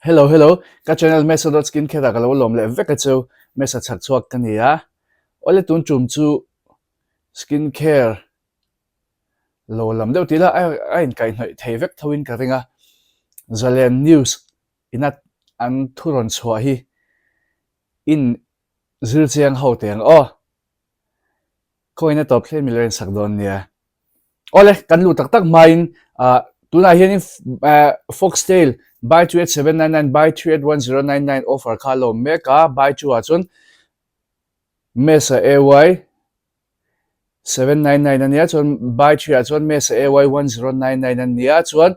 Hello hello, ka channel Mesa dot skincare ah ka lo lawm leh vek a cheu, Mesa chhak chhuak ka ni a. Awle tun tum chu skincare lo lam deuh tih la a inkaihhnawih thei vek tho in ka ring a. Zalen news ina an thu rawn chhuah hi in zir chiang ho teh ang aw. Khawiin a tawp thleng milo in sak dawn nia. Awle, kan luh tak tak hmain ah tunah hianin Foxtail buy 28799 buy 381099 offer kha a lo awm mek a, buy 2 ah chuan Mesa AY 799 a nia chuan buy 3 ah chuan Mesa AY 1099 a nia chuan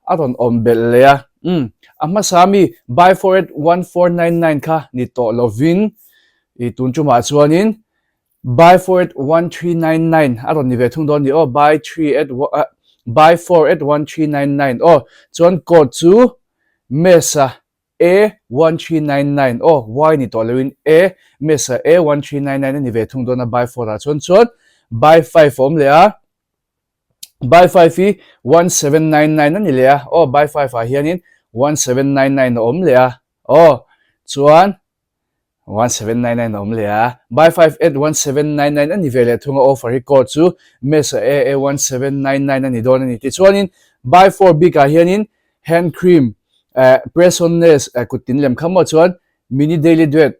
a rawn awm belh leh a. Umm, a hmasa mi buy 481499 kha ni tawh lovin i tun tumah chuanin Buy 481399 a rawn ni ve thung dawn ni aw, buy 38 buy 481399 aw, chuan code chu Mesa A 1399 aw, Y ni tawh loin A, Mesa A 1399 a ni ve thung dawn a buy 4 ah chuan, chuan buy 5 a awm leh a, buy 5 hi 1799 a ni leh a, aw buy 5 ah hianin 1799 a awm leh a, aw chuan 1799 a awm leh a, buy 5 at 1799 a ni ve leh thung a, offer hi code chu Mesa AA 1799 a ni dawn a ni. Tichuanin buy 4 bikah hianin hand cream eh press on nails eh kut tin lem kha maw chuan mini daily duet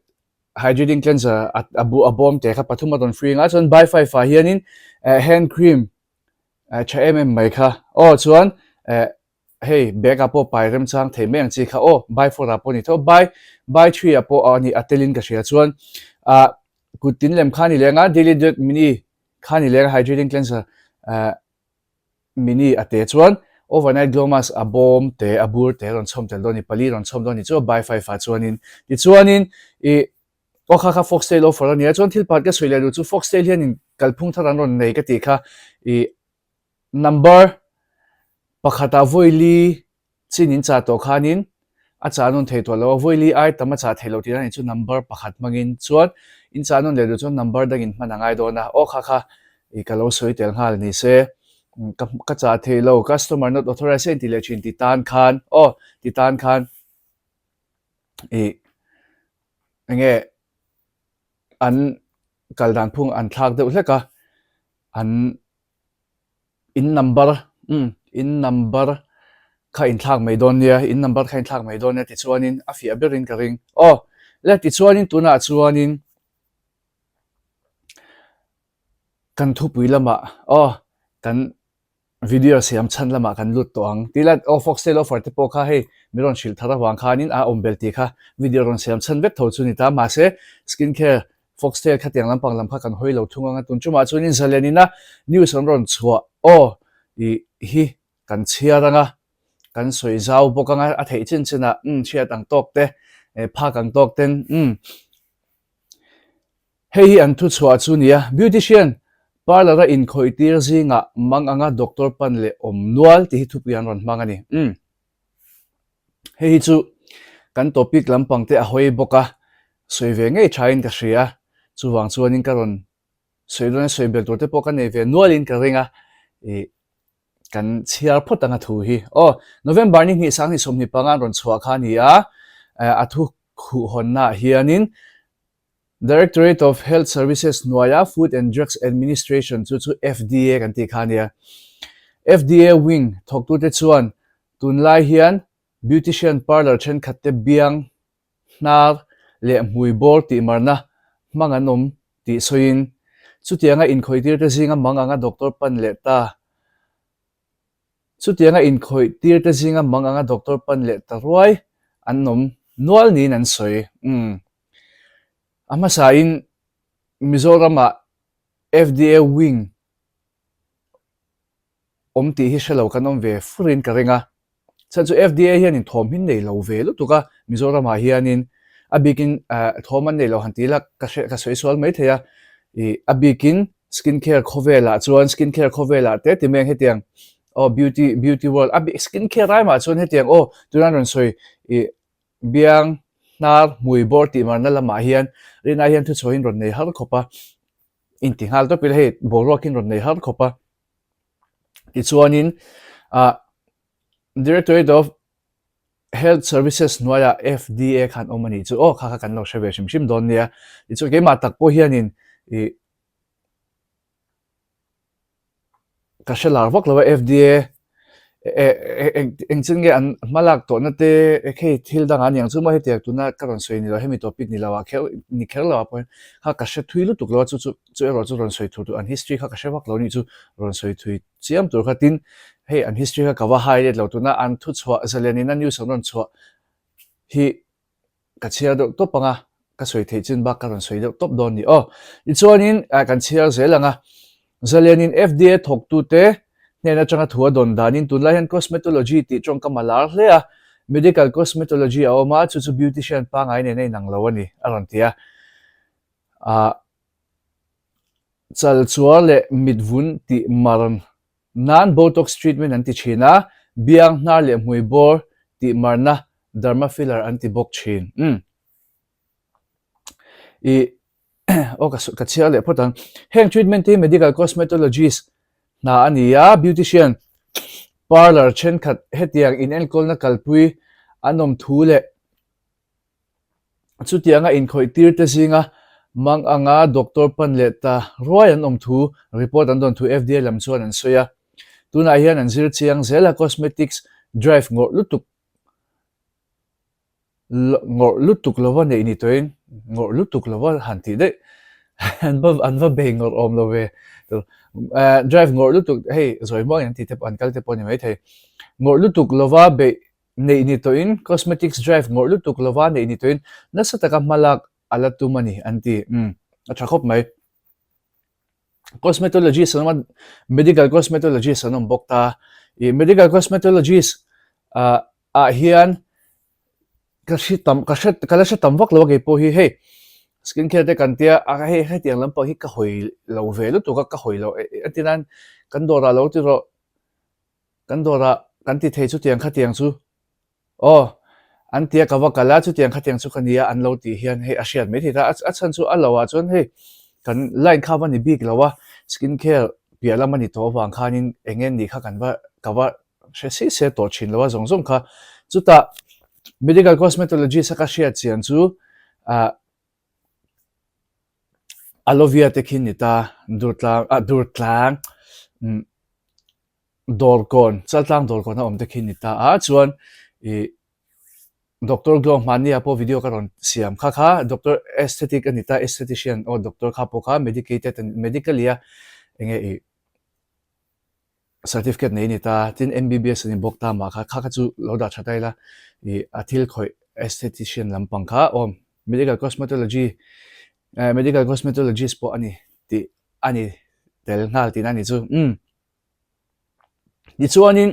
hydrating cleanser a a bu a bawm te kha pathum a rawn free ang a, chuan buy 5 ah hianin eh hand cream eh tha em em mai kha aw chuan eh Hei bag ah pawh pai remchang thei mai ang chi kha aw, buy 4 ah pawh ni tho, buy buy 3 ah pawh a ni a telin ka hria chuan ah kut tin lem kha ni leng a daily duet mini kha ni leng a hydrating cleanser ah mini a te chuan overnight glow mask a bawm te a bur te rawn chhawm tel dawn a ni pali rawn chhawm dawn a ni chu buy 5 ah chuanin tichuanin ih aw kha kha foxtail offer a nia chuan thil pakhat ka sawi leh duh chu foxtail hianin kalphung thar an rawn nei ka tih kha ih Number pakhatah vawili chin in chah tawh khanin a chah nawn thei tawh lo a, vawili ai tam a chah thei lo tih na nih chu number pakhat hmangin chuan in chah nawn leh duh chuan number dangin hman a ngai dawn a, aw kha kha i ka lo sawi tel nghal ni se ka ka chah thei lo customer not authorized a intih leh thin ti tan khan aw ti tan khan i enge an kal dan phung an thlak deuh hlek a an In number, umm, in number kha inthlak mai dawn nia, in number kha inthlak mai dawn nia tichuanin a fiah berin ka ring. Aw, le tichuanin tunah chuanin kan thupui lamah, aw, kan video siam chhan lamah kan lut tawh ang. Tih la, aw, Foxtail offer te pawh kha hei mi rawn hrilh thar avang khanin a awm bel tih kha video rawn siam chhan vek tho chu ni ta. Mahse, skin care Foxtail khatiang lampang lam kha kan hawi lo thung ang a, tun chumah chuanin Zalen ina news an rawn chhuah aw tih hi kan chhiar ang a, kan sawi zau bawk ang a, a theih chin chinah umm chhiat ang tawk te, phak ang tawk ten umm hei hi an thuchhuah chu nia, Beautician parlour a inkhawih tir zingah mang anga doctor pan leh awm nual tih hi thupui an rawn hmang a ni umm. Hei hi chu kan topic lampang te a hawi bawk a, sawi ve ngei thain ka hria. Chuvang chuanin ka rawn sawi dawn a, sawi bel tur te pawh ka nei ve nualin ka ring a, ih kan chhiar phawt ang a thu hi. Aw, November ni hnih sang hnih 25 an rawn chhuah kha a ni a, a thu khuhhawnnaah hianin Directorate of Health Services hnuaia Food and Drugs Administration chu chu FDA kan tih kha a nia. FDA wing thawktute chuan tunlai hian beautician parlour thenkhatte biang, hnar leh hmui bawr tihmarna hmang an awm tih sawiin chutianga inkhawihtirte zinga mang anga doctor pan leh ta Chutianga inkhawih tirte zinga mang anga doctor pan leh ta ruai an awm nual niin an sawi. Umm. A hmasain Mizoramah FDA wing awm tih hi hre lo kan awm ve furin ka ring a. Chhan chu FDA hianin thawm hi nei lo ve lutuk a, Mizoramah hianin a bikin thawm an nei lo han ti ila ka hre ka sawi sual mai thei a. Ih a bikin Skin care khawvelah chuan skin care khawvelah te ti mai ang hetiang aw beauty beauty world a skin care ai mah chuan hetiang aw tuna rawn sawi ih biang hnar hmui bawr tih marna lamah hian rinai hian thuchhuahin rawn nei har khawp a inti nghal tawp ila hei boruakin rawn nei har khawp a tichuanin ah directorate of. Health Services hnuaiah FDA khan awm a nih chu aw, kha kha kan lo hre ve hrim hrim dawn nia. Tichuan keimah tak pawh hianin ih ka hre lar vak lo a FDA eng chin nge an hma lak tawhna te hei thil dangah a niang chu maw hetiang tuna ka rawn sawi ni lo hemi topic ni lo ah kher ni kher lo ah pawh hian kha ka hre thui lutuk lo a chu chu chu erawh chu rawn sawi thur tur an history kha ka hre vak lo a nih chu rawn sawi thui chiam tur kha tin hei an history kha ka va highlight lo tuna an thuchhuah zalen in a news an rawn chhuah hi Ka chhiar deuh tawp ang a, ka sawi theih chin bak ka rawn sawi deuh tawp dawn ni aw. Tichuanin kan chhiar zel ang a, Zalianin FDA thawktute hnen atanga thu a dawn danin tunlai hian cosmetology tih tawngkam a lar hle a, medical cosmetology a awm a, chu chu beautician pangngai nen a inang lo a ni, a rawn ti a. Ah, chal chuar leh mitvun tih mar Nan Botox treatment an ti thin a, biang, hnar leh hmui bawr tih marna derma filler an ti bawk thin. Umm. I aw ka ka chhiar leh phawt ang. Heng treatment hi medical cosmetologist hna a ni a, beautician parlour thenkhat hetiang inenkawlna kalpui an awm thu leh Chutianga inkhawih tir te zinga mang anga doctor pan leh ta ruai an awm thu report an dawn thu FDA lam chuan an sawi a. Tunah hian an zir chiang zel a cosmetics drive ngawrh lutuk ngawrh lutuk lova neih ni tawhin ngawrh lutuk lova han tih daih an va an va bei ngawrh awm lo ve drive ngawrh lutuk hei zawi muangin an tih te pawh an kal te pawh a ni maithei ngawrh lutuk lova beih Neih ni tawhin, cosmetics drive ngawrh lutuk lova neih ni tawhin nasa taka hma lak a la tum a ni, an ti. Umm, a tha khawp mai. Cosmetologist an awm a, medical cosmetologist an awm bawk ta. Ih, medical cosmetologist ah ah hian ka hre tam, ka hre, ka la hre tam vak lo a keipawh hi hei skin care te kan tia a hei hetiang lampang hi ka hawi lo ve lutuk a, ka hawi lo e ti nan kan dawrah lo ti rawh. Kan dawrah kan ti thei chutiang khatiang chu aw an tia ka va kal a chutiang khatiang chu ka nia an lo tih hian hei a hriat mai thei ta a chhan chu a lo ah chuan hei kan line kha va ni bik lo a skin care piah lam a ni tawh avang khanin eng nge nih kha kan va ka va hre si se tawh thin lo a zawng zawng kha chutah medical cosmetologist a ka hriat chian chu ah Alovia te khi ni ta Durtlang ah Durtlang umm Dawrkawn Chaltlang Dawrkawn a awm te khi ni ta a chuan ih Doctor Glow hmania pawh video ka rawn siam kha kha Doctor Aesthetic a ni ta Aesthetician aw Doctor kha pawh kha medicated a ni medically a enge ih Certificate nei a ni ta, tin MBBS a ni bawk ta mah kha, kha kha chu lo dah tha ta ila ih a thil khawih esthetician lampang kha aw medical cosmetology eh medical cosmetologist pawh a ni tih a ni tel nghal tihna a ni chu umm. Tichuanin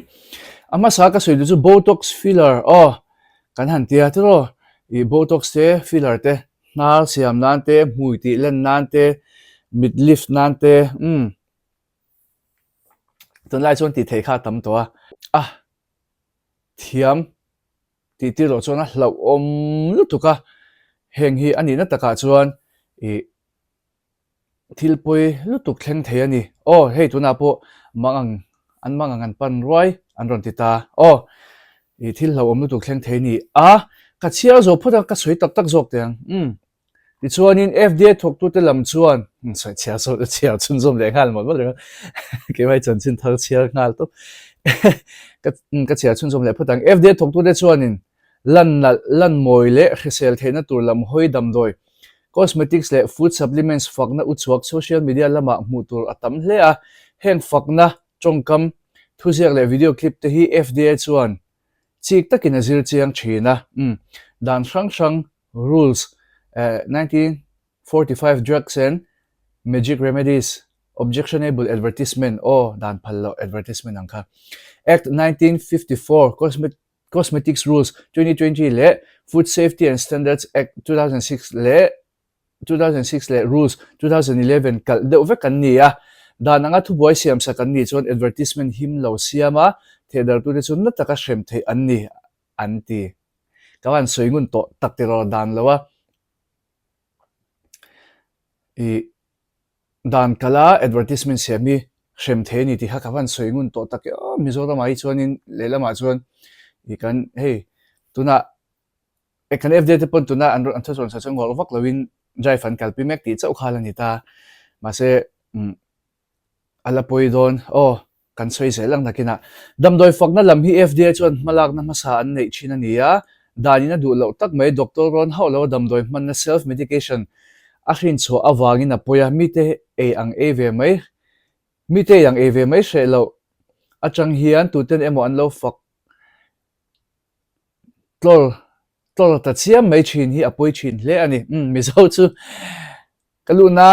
a hmasa ka sawi duh chu botox filler aw kan han tia tiraw ih botox te filler te hnar siam nan te hmui tih len nan te mit lift nan te umm. Tunlai chuan tih theih kha a tam tawh a, a thiam tih tir loh chuan a hlauhawm lutuk a, heng hi a nihna takah chuan ih thil pawi lutuk thleng thei a ni. Aw hei tunah pawh mang ang an mang ang an pan ruai an rawn ti ta aw ih thil hlauhawm lutuk thleng thei a ni a, ka chhiar zawh phawt a ka sawi tak tak zawk teh ang umm. Tichuanin FDA thawktute lam chuan sawi chhiar sawi chhiar chhunzawm leh nghal mawlh mawlh reng a, keimah hi chanchin thar chhiar nghal tawp ka ka chhiar chhunzawm leh phawt ang. FDA thawktute chuanin lan nalh, lan mawi leh hrisel theihna tur lam hawi damdawi, cosmetics leh food supplements fakna uchuak social media lamah hmuh tur a tam hle a, heng fakna tawngkam, thuziak leh video clip te hi FDA chuan chik takin a zir chiang thin a, dan hrang hrang Rules, 1945 Drugs and Magic Remedies, Objectionable Advertisement, aw, dan phal loh advertisement ang kha, Act 1954, Cosmetics Rules, 2020 leh Food Safety and Standards Act, 2006 leh 2006 leh Rules, 2011 kalh deuh vek an ni a. Dan anga thubuai siamsak an nih chuan advertisement him lo siam a, thehdartute chu na taka hrem theih an ni, an ti. Ka van sawi ngun tawh tak tiraw dan lo a i dan kala advertisement siam hi hrem thei a ni tih kha ka van sawi ngun tawh tak e aw Mizoram ah hi chuanin lehlamah chuan i kan hei. Tunah e kan FDA te pawn tuna an an thusawn sawi chu ngawrh vak loin drive an kalpui mek tih chauh kha la ni ta. Mahse umm a la pawi dawn aw kan sawi zel ang nakinah. Damdawi fakna lam hi FDA chuan hmalakna hmasa an neih thin a ni a, danin a duh loh tak mai doctor rawn hauh lo a damdawi hmanna self medication a hrinchhuah avangin a pawi a, mite ei ang ei ve mai mite ei ang ei ve mai hreh loh atang hian tuten emaw an lo fak tlawr tlawr ta chiam mai thin hi a pawi thin hle a ni. Umm Mizo chu ka luhna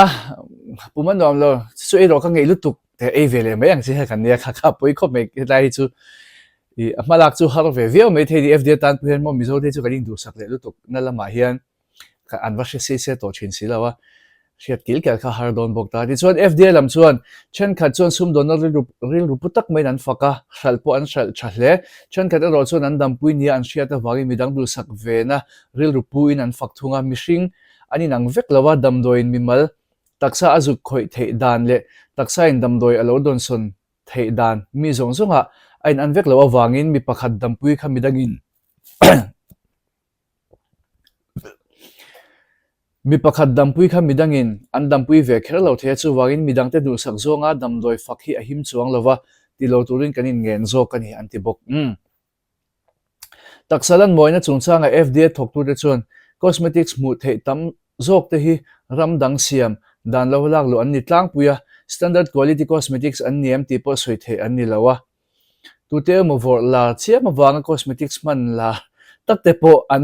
pum a nuam lo chu chu erawh ka ngeih lutuk te ei ve leh mai ang chi he kan nia kha kha a pawi khawp mai hetlai hi chu ih a hmalak chu har ve viau mai thei ni FDA tan pawh hian maw Mizo te chu kan induhsak leh lutuk na lamah hian an va hre si se tawh thin si lo a, hriat kil kel kha har dawn bawk ta. Tichuan FDA lam chuan thenkhat chuan sumdawnna rilru rilru pu tak maiin an fak a, hralh pawh an hralh tha hle. Thenkhat erawh chuan an dampui nia an hriat avangin midang duhsak vena rilru puin an fak thung a, mihring an inang vek lo a, damdawiin mimal taksa a zuk khawih theih dan leh taksain damdawi a lo dawnsawn theih dan mi zawng zawngah a inan vek loh avangin mi pakhat dampui kha midangin Mi pakhat dampui kha midangin an dampui ve kher lo thei a, chuvangin midangte duhsak zawnga damdawi fak hi a him chuang lo va, ti lo turin kan inngen zawk a ni, an ti bawk. Umm. Taksa lanmawina chungchanga FDA thawktute chuan cosmetics hmuh theih tam zawkte hi ram dang siam dan lo lak luh an ni tlangpui a, standard quality cosmetics an ni em tih pawh sawi theih an ni lo a. Tute emaw vawrh lar chiam avanga cosmetics hman lar tak te pawh an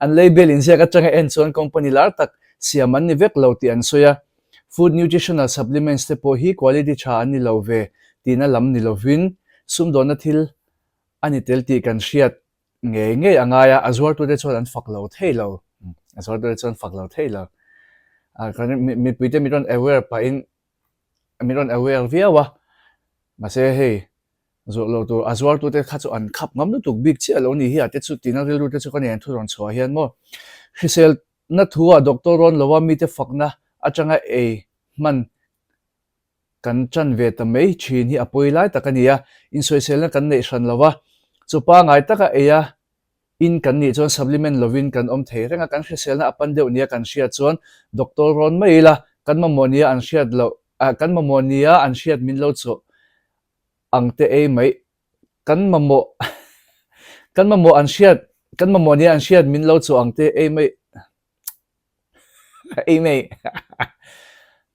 an label inziak atanga en chuan company lar tak siam an ni vek lo tih an sawi a. Food nutritional supplements te pawh hi quality tha an ni lo ve tihna lam ni lovin sumdawnna thil a ni tel tih kan hriat ngei ngei a ngai a, a zuartute chuan an fak lo thei lo. A zuartute chuan fak lo thei lo. Mipuite min rawn aware pahin min rawn aware viau a, mahse hei zawh loh tur a zuartute kha chu an khap ngam lutuk bik chiah lo ni hi a te chu tina rilru te chu ka nei an thu rawn chhuah hian maw hrisel na thu ah doctor rawn lo a mite fakna atanga ei hman kan tan ve ta mai thin hi a pawi lai tak a ni a, insawiselna kan neih hran lo a, chu pangai taka ei a In kan nih chuan supplement lovin kan awm thei reng a, kan hriselna a pan deuh nia kan hriat chuan doctor rawn mai ila, kan mamawh nia an hriat loh, kan mamawh nia an hriat min lo chawh ang te ei mai, kan mamawh kan mamawh an hriat, kan mamawh nia an hriat min lo chawh ang te ei mai, ei mai,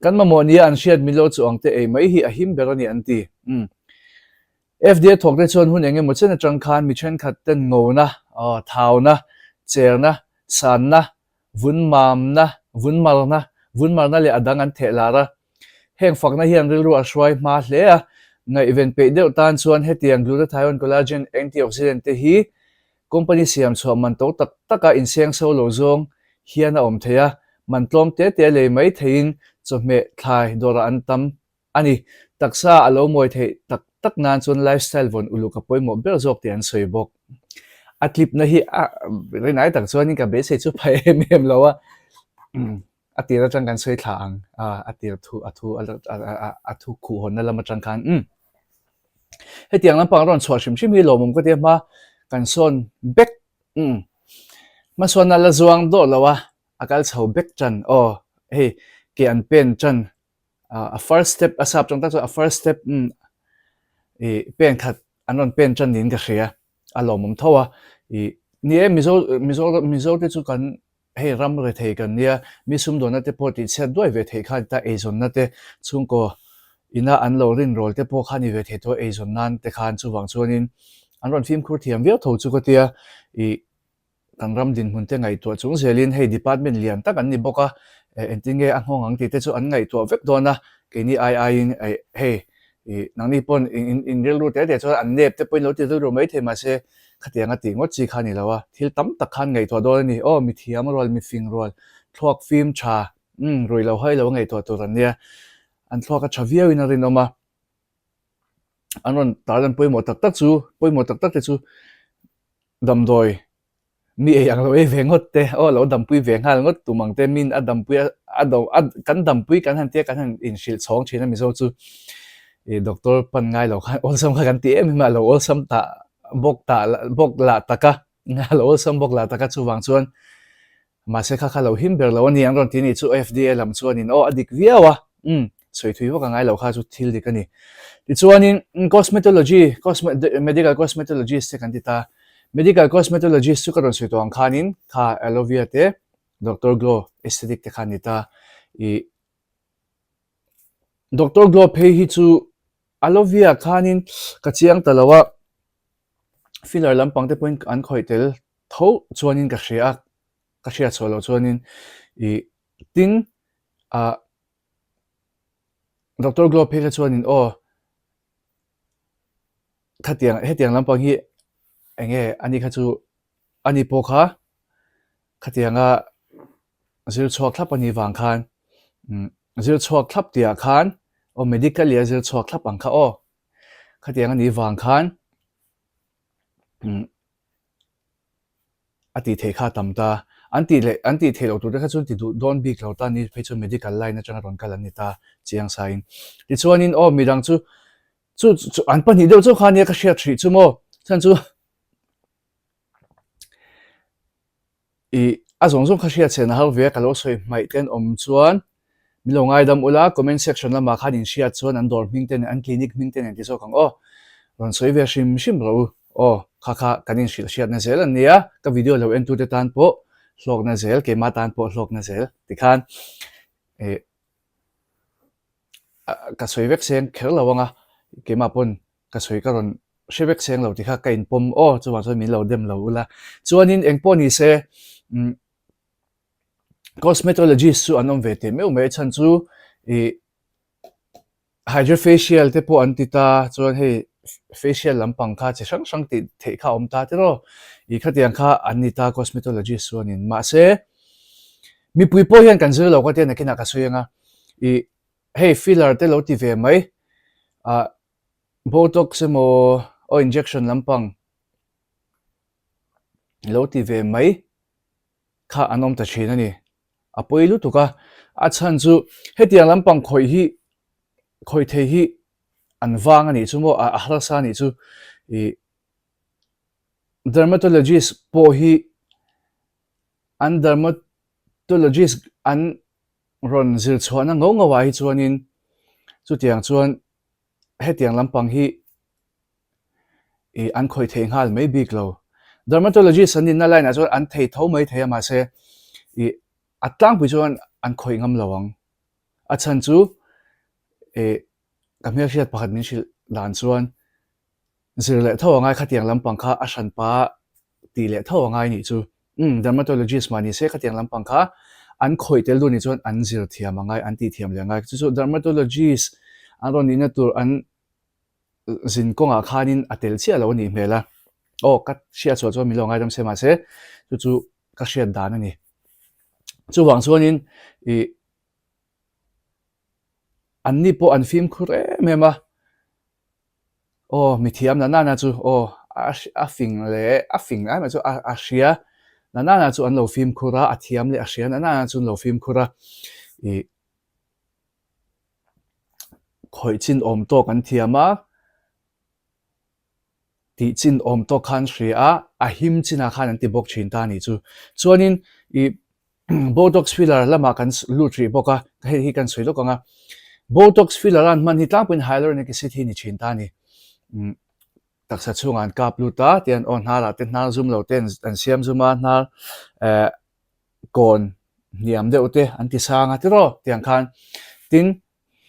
kan mamawh nia an hriat min lo chawh ang te ei mai hi a him ber a ni an ti. Umm. FDA thawkte chuan hun eng emaw chen atang khan mi thenkhat ten ngona, thauna, cherna, sanna, vunmamna, vunmarna, vunmarna leh a dang an theh lar a. Heng fakna hian rilru a hruai hma hle a, ngaihven peih deuh tan chuan hetiang glutathione, collagen, antioxidant te hi company siam chhuah man to tak taka inseng so lo zawng hian a awm thei a, man tlawm te te lei mai theiin chawhmeh thlai dawrah an tam A ni, taksa a lo mawi theih tak tak nan chuan lifestyle vawn uluk a pawimawh ber zawk tih an sawi bawk. A tlipna hi a rinai tak chuanin ka beisei chu pha em em lo a, a tir atang kan sawi thla ang, a tir thu a thu a thu khuh hawnna lam atang khan umm. Hetiang lampang rawn chhuah hrim hrim hi lawmawm ka tia hma kan sawn bek umm hmasawnna la zuang dawh lo a, a kal chho bek tan aw hei ke an pen tan a first step a sap tang tak chuan a first step umm ih pen khat an rawn pen tan niin ka hria a lawmawm tho a ih ni e mizo mizo mizo te chu kan hei ram rethei kan nia mi sumdawnna te pawh tih chhiat duai ve theih kha ta eizawnna te chhungkaw ina an lo rin rawl te pawh kha ni ve thei tawh eizawn nan te khan chuvang chuanin an rawn fimkhur thiam viau tho chu ka tia ih Kan ram dinhmun te ngaihtuah chung zelin hei department lian tak an ni bawk a, engtin nge a nghawng ang tih te chu an ngaihtuah vek dawn a, keini ai aiin hei ih nangni pawn in rilru te te chuan an nep te pawhin lo ti rilru mai thei mahse khatiang a tih ngawt chi kha a ni lo a, thil tam tak khan ngaihtuah dawn a ni, aw mi thiam rual, mi fing rual, thluak fim tha, umm rui lo hai lo a ngaihtuah tur an nia, an thluak a tha viauin a rinawm a. An rawn tarlan pawimawh tak tak chu, pawimawh tak tak te chu damdawi mi ei ang lo ei ve ngawt te aw lo dampui ve nghal ngawt tum ang te min a dampui a a do a kan dampui kan han tia kan han inhrilh chhawng thin a mizo chu ih doctor pan ngai lo khan awlsam kha kan ti em em a lo awlsam tah bawk tah bawk lah tak a. A lo awlsam bawk lah taka chuvang chuan mahse kha kha lo him ber lo a ni an rawn ti ni chu FDA lam chuanin aw a dik viau a, umm sawi thui vak a ngai lo kha chu thil dik a ni. Tichuanin cosmetology, medical cosmetologist te kan ti ta, medical cosmetologist chu ka rawn sawi tawh ang khanin kha aloe vera te Doctor Glow aesthetic te kha a ni ta ih Doctor Glow phei hi chu aloe vera khanin ka chiang ta lo a. Filler lampang te pawhin an khawih tel tho chuanin ka hria a, ka hriat chhuah loh chuanin ih tin ah Doctor Glow phei kha chuanin aw khatiang hetiang lampang hi eng nge ani kha chu ani pawh kha khatianga zir chhuak thlap a nih vang khan umm zir chhuak thlap tih ah khan aw medical leh a zir chhuak thlap ang kha aw. Khatiang a nih vang khan a tih theih kha a tam ta. An tih leh an tih theih loh tur te kha chuan ti duh dawn bik lo ta ni phei chuan medical line atanga rawn kal an ni ta chiang sain. Tichuanin aw midang chu chu chu an pahnih deuh chauh kha ania ka hriat hrih chu maw chhan chu Ih, a zawng zawng kha hriat chhen a har ve a, ka lo sawi hmaih ten awm chuan min lo ngaidam ula, comment section lamah khan in hriat chuan an dawr hming te nen, an clinic hming te nen ti zawk ang aw. Rawn sawi ve hrim hrim rawh u. Aw, kha kha kan inhrilh hriatna zel an nia, ka video lo entute tan pawh hlawkna zel, keimah tan pawh hlawkna zel tikhan ih ka sawi vek seng kher lo ang a, keimah pawn ka sawi ka rawn hre vek seng lo tih kha ka inpawm aw chuvang chuan min lo dem lo ula chuanin eng pawh ni se umm cosmetologist chu an awm ve teh meuh mai chhan chu ih hydrofacial te pawh an ti ta chuan hei facial lampang kha chi hrang hrang tih theih kha a awm ta tiraw ih khatiang kha an ni ta cosmetologist chuanin mahse mipui pawh hian kan zir lo ka tia nakinah ka sawi ang a ih hei filler te lo ti ve mai ah. Botox emaw aw injection lampang lo ti ve mai kha an awm ta thin a ni. A pawi lutuk a, a chhan chu hetiang lampang khawih hi khawih thei hi an vang a nih chu maw a harsa a nih chu ih dermatologist pawh hi an dermatologist an rawn zir chhuahna ngau ngau ah hi chuanin chutiang chuan hetiang lampang hi ih an khawih thei nghal mai bik lo. Dermatologist an inna line ah chuan an thei tho mai thei a mahse ih a tlangpui chuan an khawih ngam lo ang. A chhan chu ih ka hmelhriat pakhat min hrilh dan chuan Zir leh tho a ngai khatiang lampang kha a hranpa tih leh tho a ngai nih chu. Umm, dermatologist mah ni se khatiang lampang kha an khawih tel duh nih chuan an zir thiam a ngai, an tih thiam leh a ngai. Chu chu dermatologist an rawn nihna tur an zin kawngah khanin a tel chiah lo a nih hmel a. Aw, ka hriat chhuah chuan min lo ngaidam se mahse chu chu ka hriat dan a ni. Chuvang chuanin ih anni pawh an fimkhur em em a. Aw mithiam na nana chu aw a fing leh a fing lai mai chu a hria na nana chu an lo fimkhur a, a thiam leh a hria na nana chu an lo fimkhur a ih khawih chin awm tawk an thiam a tih chin awm tawk khan hria a, a him chinah khan an ti bawk thin ta a nih chu. Chuanin ih Botox filler lamah kan lut rih bawk a, hei hi kan sawi lawk ang a. Botox filler a an hman hi tlangpuiin hyaluronic acid hi ni thin ta a ni. Umm taksa chhungah an kap lut a, tihian aw hnarah te hnar zum lo te an siam zum a, hnar eh kawn hniam deuh te an ti sang a tiraw tiang khan. Tin,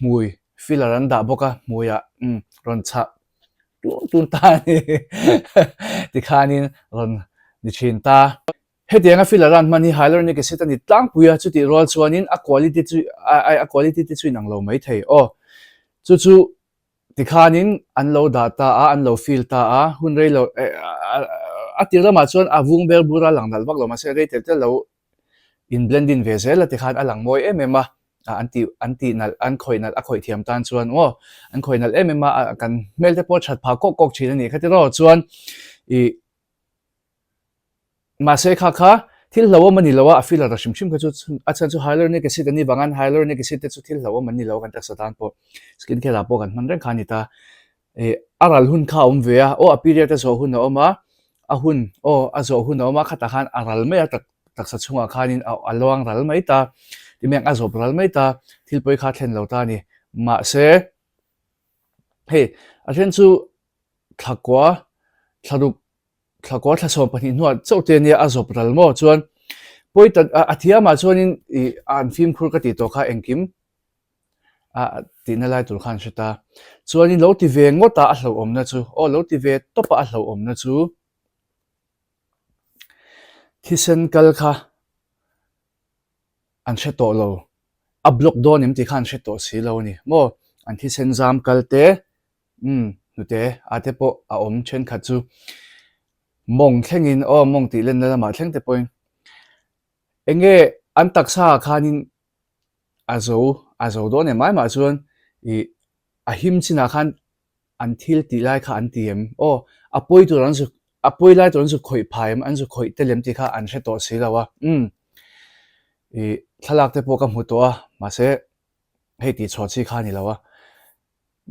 hmui filler an dah bawk a, hmuiah umm rawn chhah tun tun ta a ni tikhanin rawn ni thin ta. Hetianga filler an hman hi hyaluronic acid a ni tlangpui a, chutih rual chuanin a quality chu a quality te chu inang lo mai thei aw. Chu chu tikhanin an lo dah ta a, an lo fill ta a, hun rei lo a tir lamah chuan a vung ber bur a lang nalh vak lo mahse rei tel tel lo in blend in ve zel a tikhan a lang mawi em em a, an tih an tih nalh an khawih nalh a khawih thiam tan chuan aw an khawih nalh em em a, kan hmel te pawh that phah kawk kawk thin a nih kha tiraw chuan ih Mahse kha kha thil hlauhawm a ni lo a, a filler ta hrim hrim kha chu a chhan chu hyaluronic acid a ni vang an hyaluronic acid te chu thil hlauhawm an ni lo a kan taksa tan pawh skin care ah pawh kan hman reng kha a ni ta. Ih a ral hun kha a awm ve a, aw a period a zawh hun a awm a. A hun, aw, a zawh hun a awm a, khatah khan a ral mai a, tak taksa chhungah khanin a a luang ral mai ta, ti mai ang a zawp ral mai ta, thil pawi kha a thlen lo ta a ni. Mahse, hei a then chu thlakua, thlaruk, thlakua thlasawm pahnih hnuah chauh te ania a zawp ral maw chuan pawi tak a thiamah chuanin ih an fimkhur ka tih tawh kha engkim a tihna lai tur khan hre ta. Chuanin lo ti ve ngawt a a hlauhawmna chu, aw lo ti ve tawp a a hlauhawmna chu thisen kal kha an hre tawh lo, a block dawn em tih kha an hre tawh si lo a ni maw? An thisen zam kal te, umm hnute ah te pawh a awm thenkhat chu mawng thlengin aw mawng tih lenna lamah thleng te pawhin eng nge an taksa ah khanin a zo a zo dawn em mai mah chuan ih a him chinah khan an thil tih lai kha an ti em? Aw, a pawi tur an zu a pawi lai tur an zu khawih phai em? An zu khawih tel em tih kha an hre tawh si lo a. Umm, ih thlalak te pawh ka hmu tawh a, mahse hei tih chhuah chi kha a ni lo a.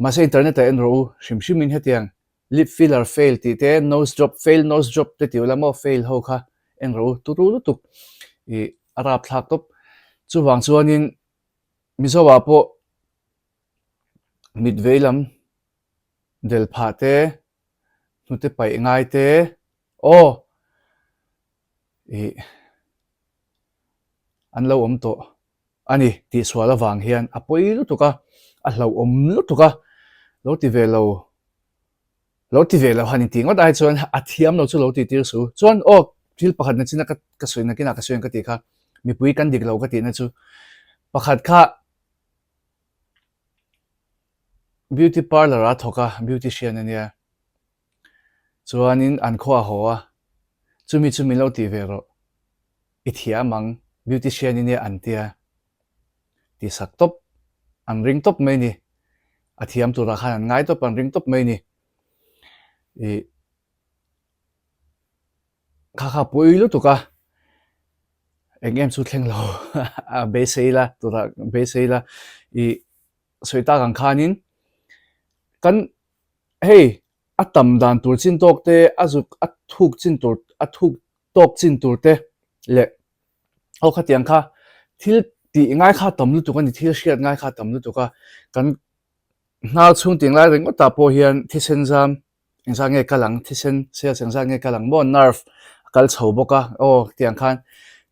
Mahse internet ah en rawh u, hrim hrim in hetiang lip filler fail tih te, nose job fail nose job te tih ula maw fail ho kha en rawh u, turu lutuk ih a rapthlak tawp. Chuvang chuanin Mizo ah pawh mit vei lam del phah te, hnute paih ngai te, aw ih an lo awm tawh a ni tih sual avang hian a pawi lutuk a, a hlauhawm lutuk a, lo ti ve lo, lo ti ve lo han intih ngawt ai chuan a thiam lo chu lo tih tir su. Chuan aw thil pakhat na china ka ka sawi nakinah ka sawi ang ka tih kha mipui kan dik lo ka tihna chu pakhat kha Beauty parlour a thawk a, beautician a nia. Chuanin an khua a haw a, chumi chu min lo tih ve rawh, i thiam ang, beautician i nia an tia. Ti sak tawp, an ring tawp mai ni. A thiam turah khan an ngai tawp, an ring tawp mai ni. Ih. Kha kha pui lutuk a, eng em chu thleng lo a beisei la turah beisei la ih sawi tak ang khanin kan hei a tam dan tur chin tawk te a zuk a thuk chin tur a thuk tawk chin tur te leh aw khatiang kha thil tih ngai kha tam lutuk a ni thil hriat ngai kha tam lutuk a kan hnar chhung tih ngai ringawtah pawh hian thisen zam Engzat nge kal ang thisen cells engzat nge kal ang maw nerve a kal chho bawk a aw tiang khan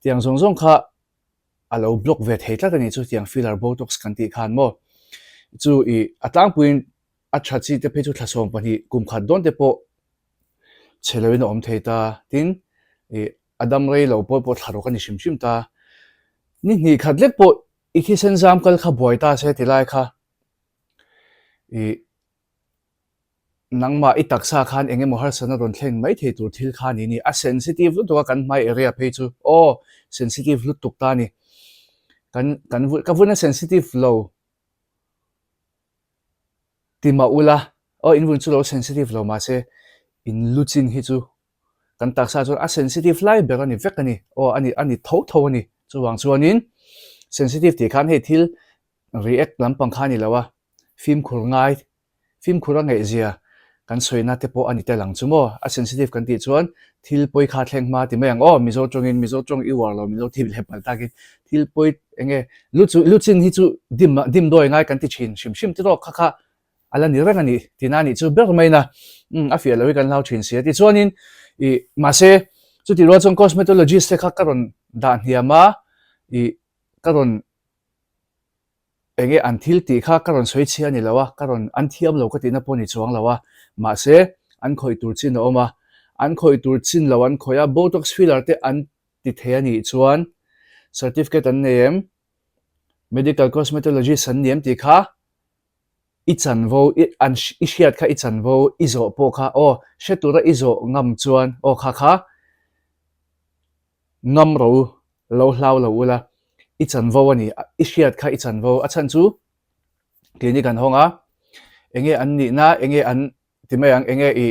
tiang zawng zawng kha a lo block ve thei tlat a nih chu tiang filler botox kan tih khan maw chu ih a tlangpuiin a tha chi te phei chu thla 12 kum khat dawn te pawh chhe loin a awm thei ta tin ih a dam rei lo pawh pawh thla rawk a ni hrim hrim ta ni hnih khat lek pawh i thisen zam kal kha buai ta se ti lai kha ih. Nangmah i taksa khan eng emaw harsatna rawn thleng mai thei tur thil kha ni ni. A sensitive lutuk a kan hmai area phei chu aw sensitive lutuk ta ni. Kan kan ka vun a sensitive lo ti mah ula aw in vun chu lo sensitive lo mahse in lu chin hi chu kan taksa chuan a sensitive lai ber a ni vek a ni aw a ni a ni tho tho a ni. Chuvang chuanin sensitive tih khan hei thil react lampang kha a ni lo a fimkhur ngai Fimkhur a ngaihzia kan sawina te pawh a ni tel ang chu maw? A sensitive kan tih chuan thil pawi kha thleng hma ti mai ang aw, Mizo tawngin Mizo tawng i uar lo min lo ti leh palh takin thil pawi eng nge lu chu lu chin hi chu dim dim dawi ngai kan ti thin hrim hrim tiraw kha kha a la ni reng a ni tina a nih chu ber mai na umm a fiah lo hi kan hlau thin si a tichuanin ih mahse chutih rual chuan cosmetologist te kha ka rawn dah hniam a ih ka rawn Enge an thil tih kha ka rawn sawi chhia a ni lo a, ka rawn an thiam lo ka tihna pawh a ni chuang lo a, mahse an khawih tur chin a awm a, an khawih tur chin lo an khawih a, Botox filler te an ti thei a nih chuan certificate an nei em, medical cosmetologist an ni em tih kha i chanvo i an i hriat kha i chanvo i zawh pawh kha aw hre tura i zawh ngam chuan aw kha kha ngam ro lo hlau lo ula i chanvo a ni i hriat kha i chanvo a chhan chu clinic an hawng a enge an nihna enge an ti mai ang enge i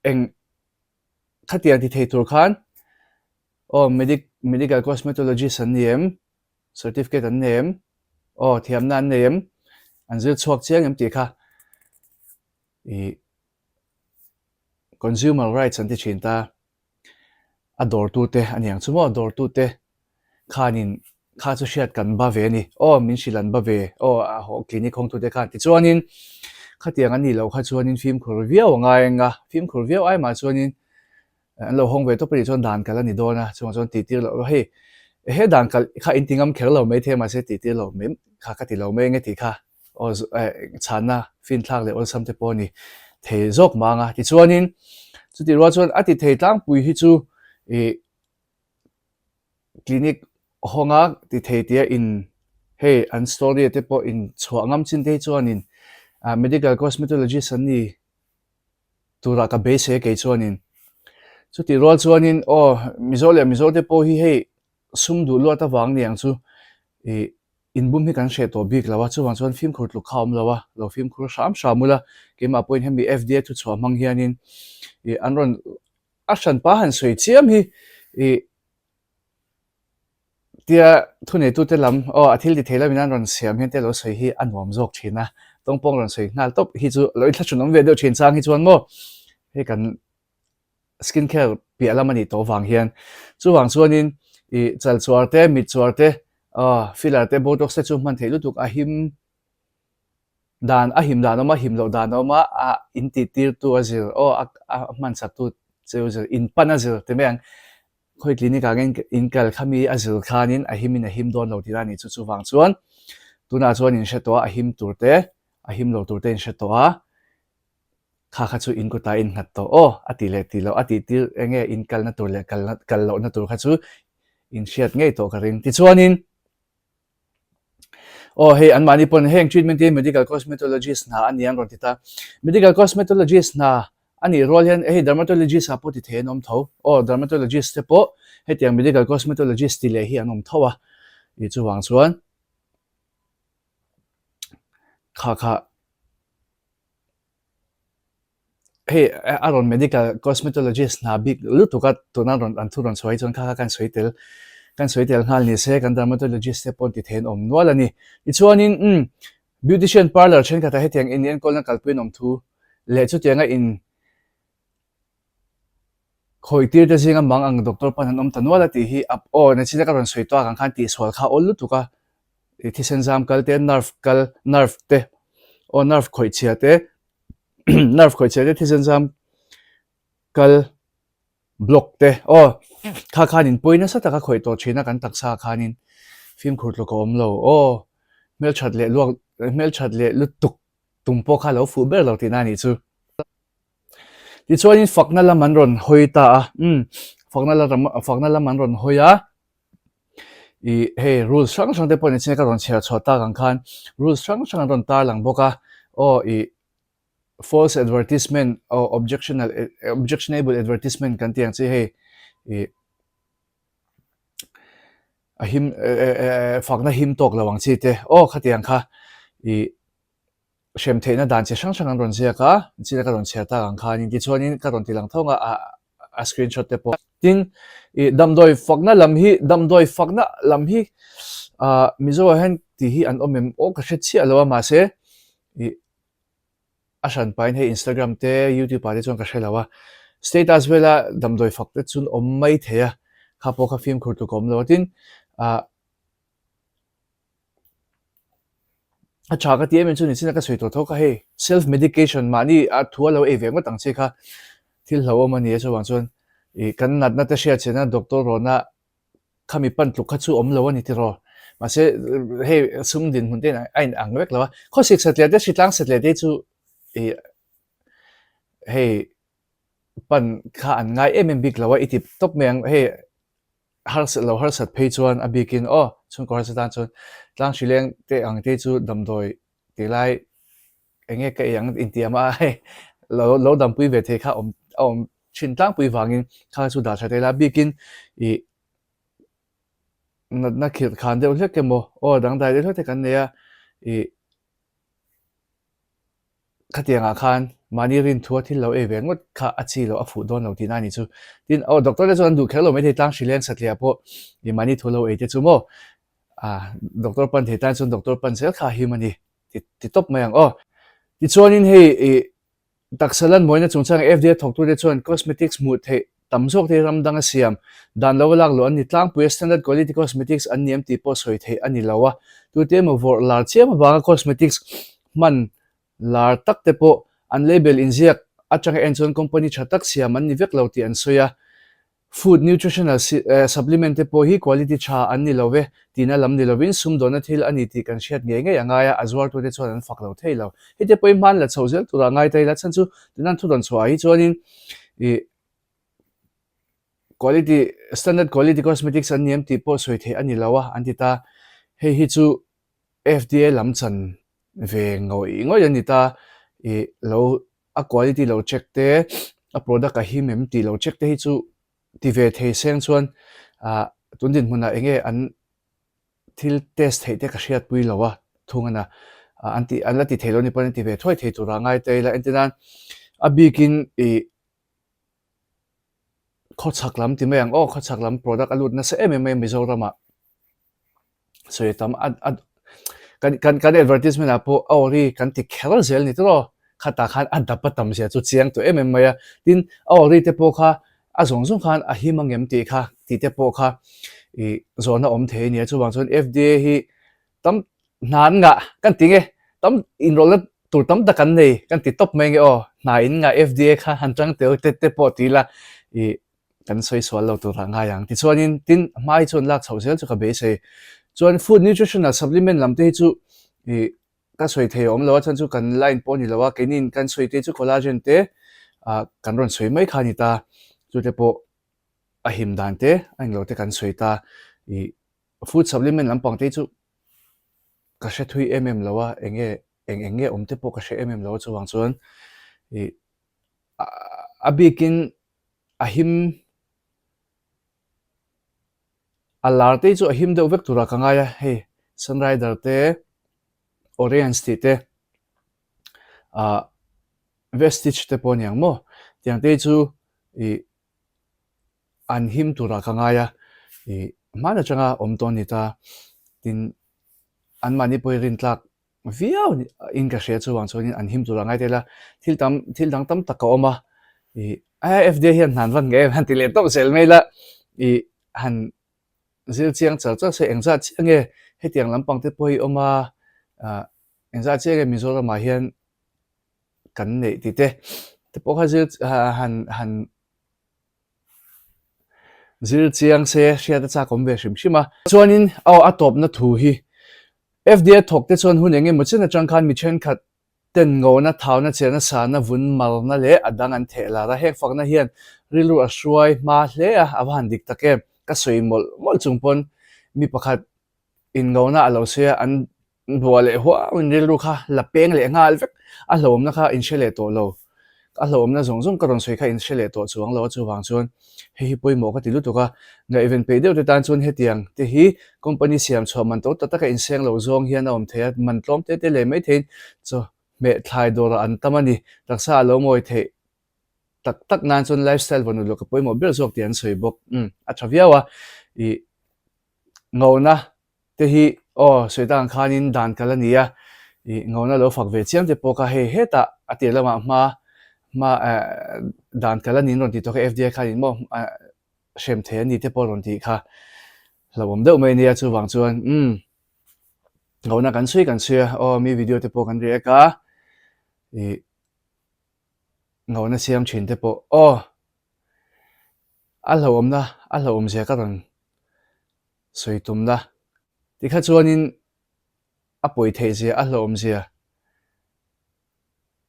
eng khatiang ti thei tur khan aw medic medical cosmetologist an ni em certificate an nei em aw thiamna an nei em an zir chhuak chiang em tih kha i consumer rights an ti thin ta. A dawrtute a niang chu maw? Dawrtute khanin kha chu hriat kan ba ve a ni. Aw, min hrilh an ba ve. Aw, a haw clinic hawngtute khan. Tichuanin khatiang a nih loh kha chuanin fimkhur viau a ngai ang a, fimkhur viau ai mah chuanin an lo hawng ve tawp a nih chuan dan kalh a ni dawn a, chuvang chuan tihtir loh hei he dan kalh kha in ti ngam kher lo mai thei a mahse tihtir lo mai kha ka ti lo mai eng e tih kha aw chhanna finthlak leh awlsam te pawh a ni thei zawk mang a. Tichuanin chutih rual chuan a ti thei tlangpui hi chu ih clinic hawnga ti thei tia in hei an story te pawh in chhuah ngam chin te hi chuanin medical cosmetologist an ni turah ka beisei a kei chuanin chutih rual chuanin aw Mizo leh Mizo te pawh hi hei sum duh luat avang ni ang chu ih inbum hi kan hreh tawh bik lo a chuvang chuan fimkhur tluk kha a awm lo a lo fimkhur hram hram ula keimah pawhin hemi FDA thuchhuah hmang hianin ih an rawn a hranpa han sawi chiam hi ih Tia thuneitute lam aw a thil ti thei lamin an rawn siam hian te lo sawi hi a nuam zawk thin a, tawngpawng rawn sawi nghal tawp hi chu lo inthlahrun awm ve deuh thin chang hi chuan maw hei kan skin care piah lam a nih tawh vang hian chuvang chuanin ih chal chuar te mit chuar te aw filler te botox te chu hman theih lutuk a him dan a him dan a awm a him loh dan a awm a a in tih tir tu a zir aw a a hman chak tu cheu zir in pan a zir ti mai ang. Khawi clinic ah nge in kal kha mi a zir khanin a him in a him dawn lo tih a nih chu chuvang chuan tunah chuan in hre tawh a, a him tur te a him lo tur te in hre tawh a, kha kha chu in kutah in nghat tawh aw a tih leh tih loh a tih tir enge in kalna tur leh kalna kal lohna tur kha chu in hriat ngei tawh ka ring. Tichuanin. Aw hei anmahni pawn heng treatment hi medical cosmetologist hna a ni an rawn ti ta. Medical cosmetologist hna a nih rual hian hei dermatologist ah pawh ti thei an awm tho. Aw dermatologist te pawh hetiang medical cosmetologist ti leh hi an awm tho a. Ih chuvang chuan kha kha Hei a rawn medical cosmetologist hna bik lutuk a tuna rawn an thu rawn chhuah hi chuan kha kha kan sawi tel kan sawi tel nghal ni se kan dermatologist te pawh an ti thei an awm nual a ni. Tichuanin umm beautician parlour thenkhatah hetiang in enkawlna kalpui an awm thu leh chutianga in Khawi tir te zinga mang ang doctor pan an awm ta nual a tih hi ap aw nachina ka rawn sawi tawk ang khan tihsual kha awl lutuk a i thisen zam kal te nerve kal nerve te aw nerve khawih chhia te nerve khawih chhia te thisen zam kal block te aw kha khan in pawi nasa taka khawih tawh thin a kan taksa khanin fimkhur tluk a awm lo aw hmelthat leh luak hmelthat leh lutuk tum pawh kha lo fuh ber lo tihna a nih chu. Tichuanin fakna lam an rawn hawi ta a, umm fakna lam fakna lam an rawn hawi a, ih hei rules hrang hrang te pawh ni chin ka rawn chhiar chhuah tak ang khan rules hrang hrang an rawn tar lang bawk a, aw ih false advertisement aw objectional objectionable advertisement kan tih ang chi hei ih a him fakna him tawk lo ang chi te aw khatiang kha ih. Hrem theihna dan chi hrang hrang an rawn ziak a, china ka rawn chhiar tak ang khanin tichuanin ka rawn ti lang thawng a, a screenshot te pawh. Tin, ih damdawi fakna lam hi, damdawi fakna lam hi ah Mizo ah hian tih hi an awm em aw ka hre chiah lo a mahse ih a hran pahin hei Instagram te YouTube ah te chuan ka hre lo a, status vela damdawi fak te chu awm mai thei a, kha pawh kha fimkhur tluk a awm lo a, tin ah. A tha ka ti em em chu nichina ka sawi tawh tho kha hei self medication mahni a thu a lo ei ve ngawt ang che kha thil hlauhawm a ni a chuvang chuan ih kan natna te hriat chhena doctor rawhna khami pan tluk kha chu awm lo a ni tiraw mahse hei sum dinhmun te a in ang vek lo a khawsik satliah te hritlang satliah te chu ih hei pan kha an ngai em em bik lo a i ti tawp mai ang hei. Harsat lo harsat phei chuan a bikin aw chhungkaw harsat tan chuan tlang hri leng te ang te chu damdawi tih lai eng nge ka ei ang intiam a hei lo lo dampui ve thei kha awm a awm thin tlangpui vangin kha chu dah tha thei la bikin ih natna khirh khan deuh hlek emaw aw dangdai deuh hlek te kan nei a ih Khatiangah khan mahni rinthua thil lo ei ve ngawt kha a chi loh a fuh dawn lo tihna a ni chu. Tin, aw doctor te chuan an duh kher lo maithei tlang hrileng satliah pawh i mahni thu lo ei te chu maw ah doctor pan thei tan chuan doctor pan zel kha a him a ni ti ti tawp mai ang aw. Tichuanin hei i taksa lan mawina chungchang FDA thawktute chuan cosmetics hmuh theih. tam zawk te hi ram danga siam dan lo a lak luh an ni tlangpui a, standard quality cosmetics an ni em tih pawh sawi theih a ni lo a. Tute emaw vawrh lar chiam avanga cosmetics hman lar tak te pawh an label inziak atanga en chuan company tha tak siam an ni vek lo tih an sawi a. Food nutritional supplement te pawh hi quality tha an ni lo ve tihna lam ni lovin sumdawnna thil a ni tih kan hriat ngei ngei a ngai a, a zuartute chuan an fak lo thei lo. Hei te pawhin hman la chhoh zel turah ngai ta ila chhan chu tuna an thudawn chhuah ah hi chuanin ih quality standard quality cosmetics an ni em tih pawh sawi theih a ni lo a an ti ta. Hei hi chu FDA lam chan ve ngawih ngawih a ni ta ih lo a quality lo check te, a product a him em tih lo check te hi chu ti ve thei seng chuan ah tun dinhmunah eng nge an thil test theih te ka hriatpui lo a thung a na an ti an la ti thei lo ni pawn an ti ve thuai thei turah ngai ta ila entir nan a bikin ih khawchhak lam ti mai ang aw khawchhak lam product a lut nasa em em mai a Mizoramah. Sawi tam a a kan kan kan advertisement ah pawh a ori kan ti kher zel ni tawh khatah khan a dap a tam zia chu chiang tawh em em mai a tin a ori te pawh kha a zawng zawng khan a him ang em tih kha tih te pawh kha ih zawhna awm thei a nia chuvang chuan F_D_A hi tam hna an ngah kan ti nge tam inrawlhna tur tam tak an nei kan ti tawp mai nge aw hna in ngah F_D_A kha han tang tel te te pawh ti ila ih. Kan sawi sual lo tur ah ngai ang. Tichuanin tin hma hi chuan lak chhoh zel chu ka beisei. Chuan food nutritional supplement lam te hi chu ih ka sawi thei a awm lo a, chuan chu kan line pawh a ni lo a, keinin kan sawi te chu collagen te ah kan rawn sawi mai kha a ni ta. Chu te pawh a him dan te a englo te kan sawi ta. Ih food supplement lampang te hi chu ka hre thui em em lo a, eng nge eng eng nge awm te pawh ka hre em em lo a chuvang chuan ih a bikin a him a lar te chu a him deuh vek turah ka ngai a hei sunrider te orions tih te ah vestige te pawh a ni ang maw tiang te chu ih an him turah ka ngai a ih hman atanga awm tawh a ni ta tin anmahni pawhin rintlak viau in ka hria chuvang chuanin an him tur a ngai tel a, thil tam thil dang tam tak a awm a, ih FDA hian hna an van ngei em han ti leh tawp zel mai la, ih han zir chiang char char se engzat chiah nge hetiang lampang te pawh hi awm a, ah engzat chiah nge Mizoramah hian kan neih tih te te pawh kha zir han han Zir chiang se hriat a chak awm ve hrim hrim a. Chuanin aw a tawpna thu hi FDA thawk te chuan hun eng emaw chen atang khan mi thenkhat ten ngona, thauna, cherna, sana, vun marna leh a dang an theh lar a. Heng fakna hian rilru a hruai hma hle a, a va han dik tak em. Ka sawi mawlh mawlh chung pawn mi pakhat Inngona a lo sawi a, an buah leh huau in rilru kha la peng leh nghal vek, a hlauhawmna kha in hre leh tawh lo, a hlauhawmna zawng zawng ka rawn sawi kha in hre leh tawh chuang lo a, chuvang chuan hei hi pawimawh ka ti lutuk a, ngaihven peih deuh te tan chuan hetiang te hi company siam chhuah man to tak taka inseng lo zawng hian a awm thei a, man tlawm te te leh mai theiin chaw hmeh thlai dawrah an tam a ni, taksa a lo mawi theih tak tak nan chuan lifestyle vawn uluk a pawimawh ber zawk tih an sawi bawk, umm a tha viau a, ih. Ngona te hi aw sawi tak ang khanin dan kal a ni a, ih ngona lo fak ve chiam te pawh kha hei hetah a tir lamah hma hma eh dan kal a niin rawn tih tawh kha FDA khanin maw eh hrem thei a ni te pawh rawn tih kha hlauhawm deuh mai a nia chuvang chuan umm ngona kan chhui kan chhui a aw mi video te pawh kan react a ih ngona siam thin te pawh aw a hlauhawmna a hlauhawm zia ka rawn sawi tumna tikha chuanin a pawi theih zia a hlauhawm zia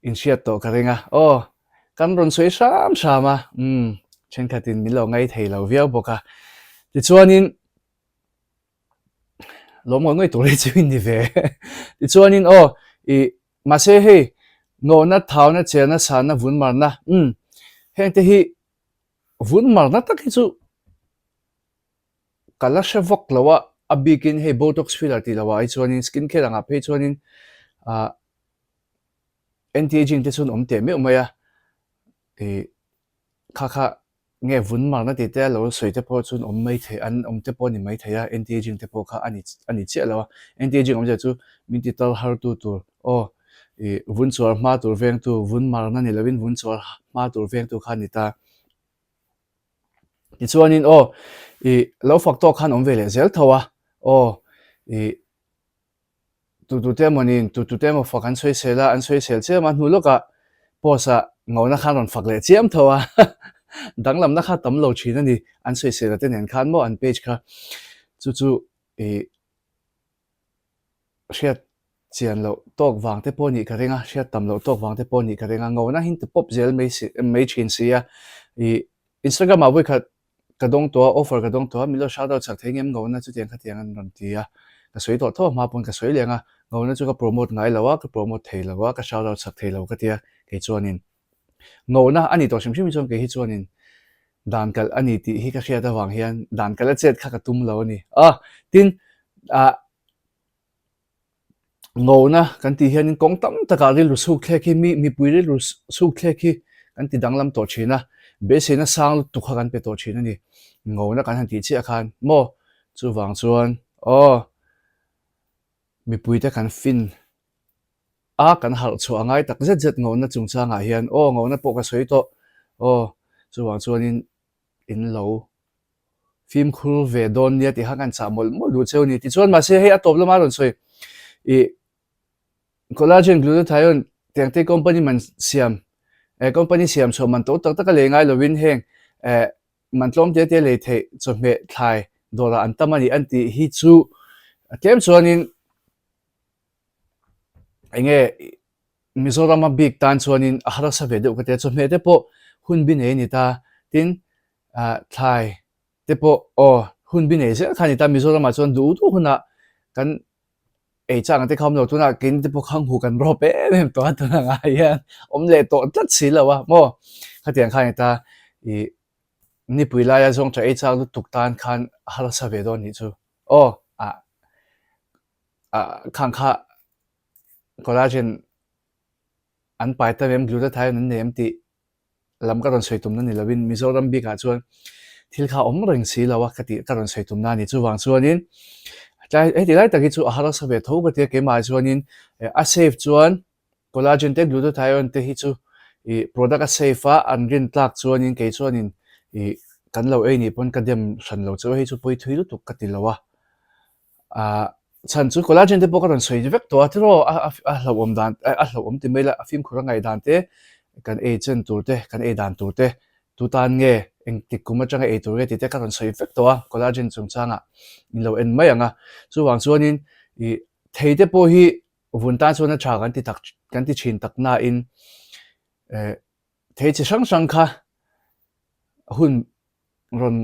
inhriat tawh ka ring a aw kan rawn sawi hram hram a umm thenkhatin min lo ngai thei lo viau bawk a tichuanin lawm ngawih ngawih tur hi chu in ni ve tichuanin aw ih mahse hei nawhna thauna chelna sanna vun marna umm heng te hi vun marna tak hi chu ka la hre vak lo a, a bikin hei botox filler tih loh ah hi chuanin skin care angah phei chuanin ah anti aging te chuan awm teh meuh mai a ih kha kha nge vun marna tih te a lo sawi te pawh chuan awm mai thei an awm te pawh a ni mai thei a anti aging te pawh kha a ni a ni chiah lo a anti aging awmzia chu min ti tal har tu tur aw ih vun chuar hma tur vengtu vun marna ni lovin vun chuar hma tur vengtu kha a ni ta. Tichuanin aw i lo fak tawk khan awm ve leh zel tho a, aw i Tutute emawni tutute emaw fak an sawisel a, an sawisel chiam a, hnu lawkah post ah ngona khan rawn fak leh chiam tho a, danglamna kha tam lo thin a ni, an sawisel a te nen khan maw an page kha chu chu i hriat chian loh tawk vang te pawh nih ka ring a, hriat tam loh tawk vang te pawh nih ka ring a, ngona hi ti pawp zel mai si mai thin si a, i Instagram ah vawikhat Ka dawng tawh a, offer ka dawng tawh a, min lo shout out chak thei ngem ngona chutiang khatiang an rawn ti a, ka sawi tawh tho a hma pawn ka sawi leng a, ngona chu ka promote ngai lo a, ka promote thei lo a, ka shout out chak thei lo ka ti a, kei chuanin ngona a ni tawh hrim hrim hi chuan kei hi chuanin dan kalh a ni tih hi ka hriat avang hian dan kalh a chet kha ka tum lo a ni a, tin ah. Ngona kan tih hianin kawng tam takah rilru chhuk thlek hi mi mipui rilru chhuk thlek hi kan ti danglam tawh thin a, beiseina sang lutuk kha kan pe tawh thin a ni. Ngona kan han tih chiah khan maw chuvang chuan aw mipuite kan fin a kan harh chhuah a ngai tak zet zet ngona chungchangah hian aw ngona pawh ka sawi tawh aw chuvang chuanin in lo fimkhur ve dawn nia tih kha kan chah mawlh mawlh duh cheu a ni. Tichuan mahse hei a tawp lama rawn sawi ih collagen glutathione tiang te company man siam eh company siam chhuah man to tak tak a lei ngai lovin heng eh man tlawm te te lei theih chawhmeh thlai dawrah an tam a ni an tih hi chu tlem chuanin eng nge Mizorama bik tan chuanin a harsa ve deuh ka tia chawhmeh te pawh hun bi nei a ni ta tin ah thlai te pawh aw hun bi nei zel kha a ni ta Mizoramah chuan duh duh hunah kan ei chak ang te kha awm lo tunah keini te pawh kha hmuh kan rawp em em tawh a tuna ngai hian awm leh tawh tlat si lo a maw khatiang kha a ni ta ih nipui laia zawng tha ei chak lutuk tan khan a harsa ve dawn nih chu aw ah ah khang kha collagen an pai ta em glutathione an nei em tih lam ka rawn sawi tumna ni lovin Mizoram bikah chuan thil kha awm reng si lo a ka tih ka rawn sawi tumna a ni. Chuvang chuanin tlai heti lai tak hi chu a harsa ve tho ka ti a keimah chuanin a safe chuan collagen te glutathione te hi chu ih product a safe a an rin tlak chuanin kei chuanin ih kan lo ei nih pawn ka dem hran lo chu hei chu pawi thui lutuk ka ti lo a. Ah chhan chu collagen te pawh ka rawn sawi vek tawh a tiraw a a hlauhawm dan a hlauhawm ti mai la a fimkhur a ngaih dan te kan ei chen tur te kan ei dan tur te tu tan nge engtik kum atanga ei tur nge tih te ka rawn sawi vek tawh a collagen chungchangah in lo en mai ang a chuvang chuanin ih thei te pawh hi vun tan chuan a tha kan ti tak kan ti thin tak nain eh thei chi hrang hrang kha hun rawn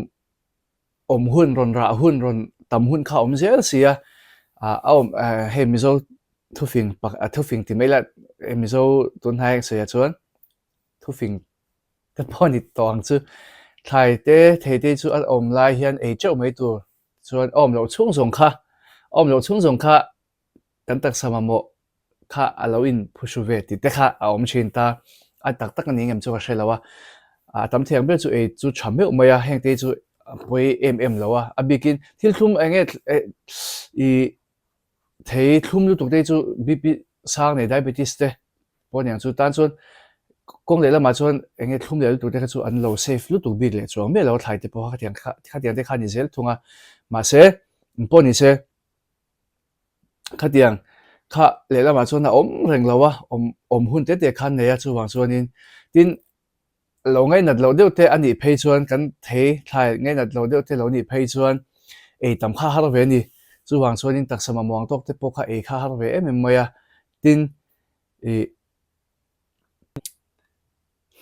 awm hun, rawn rah hun, rawn tam hun kha a awm zel si a, ah a awm hei Mizo thufing thufing ti mai la Mizo tun hnai sawi ah chuan thufing te pawh a ni tawh ang chu, thlai te thei te chu a awm lai hian ei teuh mai tur chuan a awm loh chhung zawng kha a awm loh chhung zawng kha kan taksa mamawh kha a lo in phuhru ve tih te kha a awm thin ta, a tak tak a ni ngem chu ka hre lo a, a tam thei ang ber chu ei chu tha meuh mai a, heng te hi chu a pawi em em lo a, a bikin thil thlum eng nge ih thei thlum lutuk te hi chu BP sang nei diabetes te pawh aniang chu tan chuan kawng leh lamah chuan eng nge thlum leh lutuk te kha chu an lo safe lutuk bik leh chuang miah lo a thlai te pawh khatiang kha khatiang te kha a ni zel thung a, mahse pawh ni se. Khatiang kha lehlamah chuan a awm reng lo a, awm awm hun te te khan nei a chuvang chuanin tin lo ngainat loh deuh te a nih phei chuan kan thei thlai ngainat loh deuh te lo nih phei chuan ei tam kha har ve a ni. Chuvang chuanin taksa mamawng tawk te pawh kha ei kha har ve em em mai a, tin ih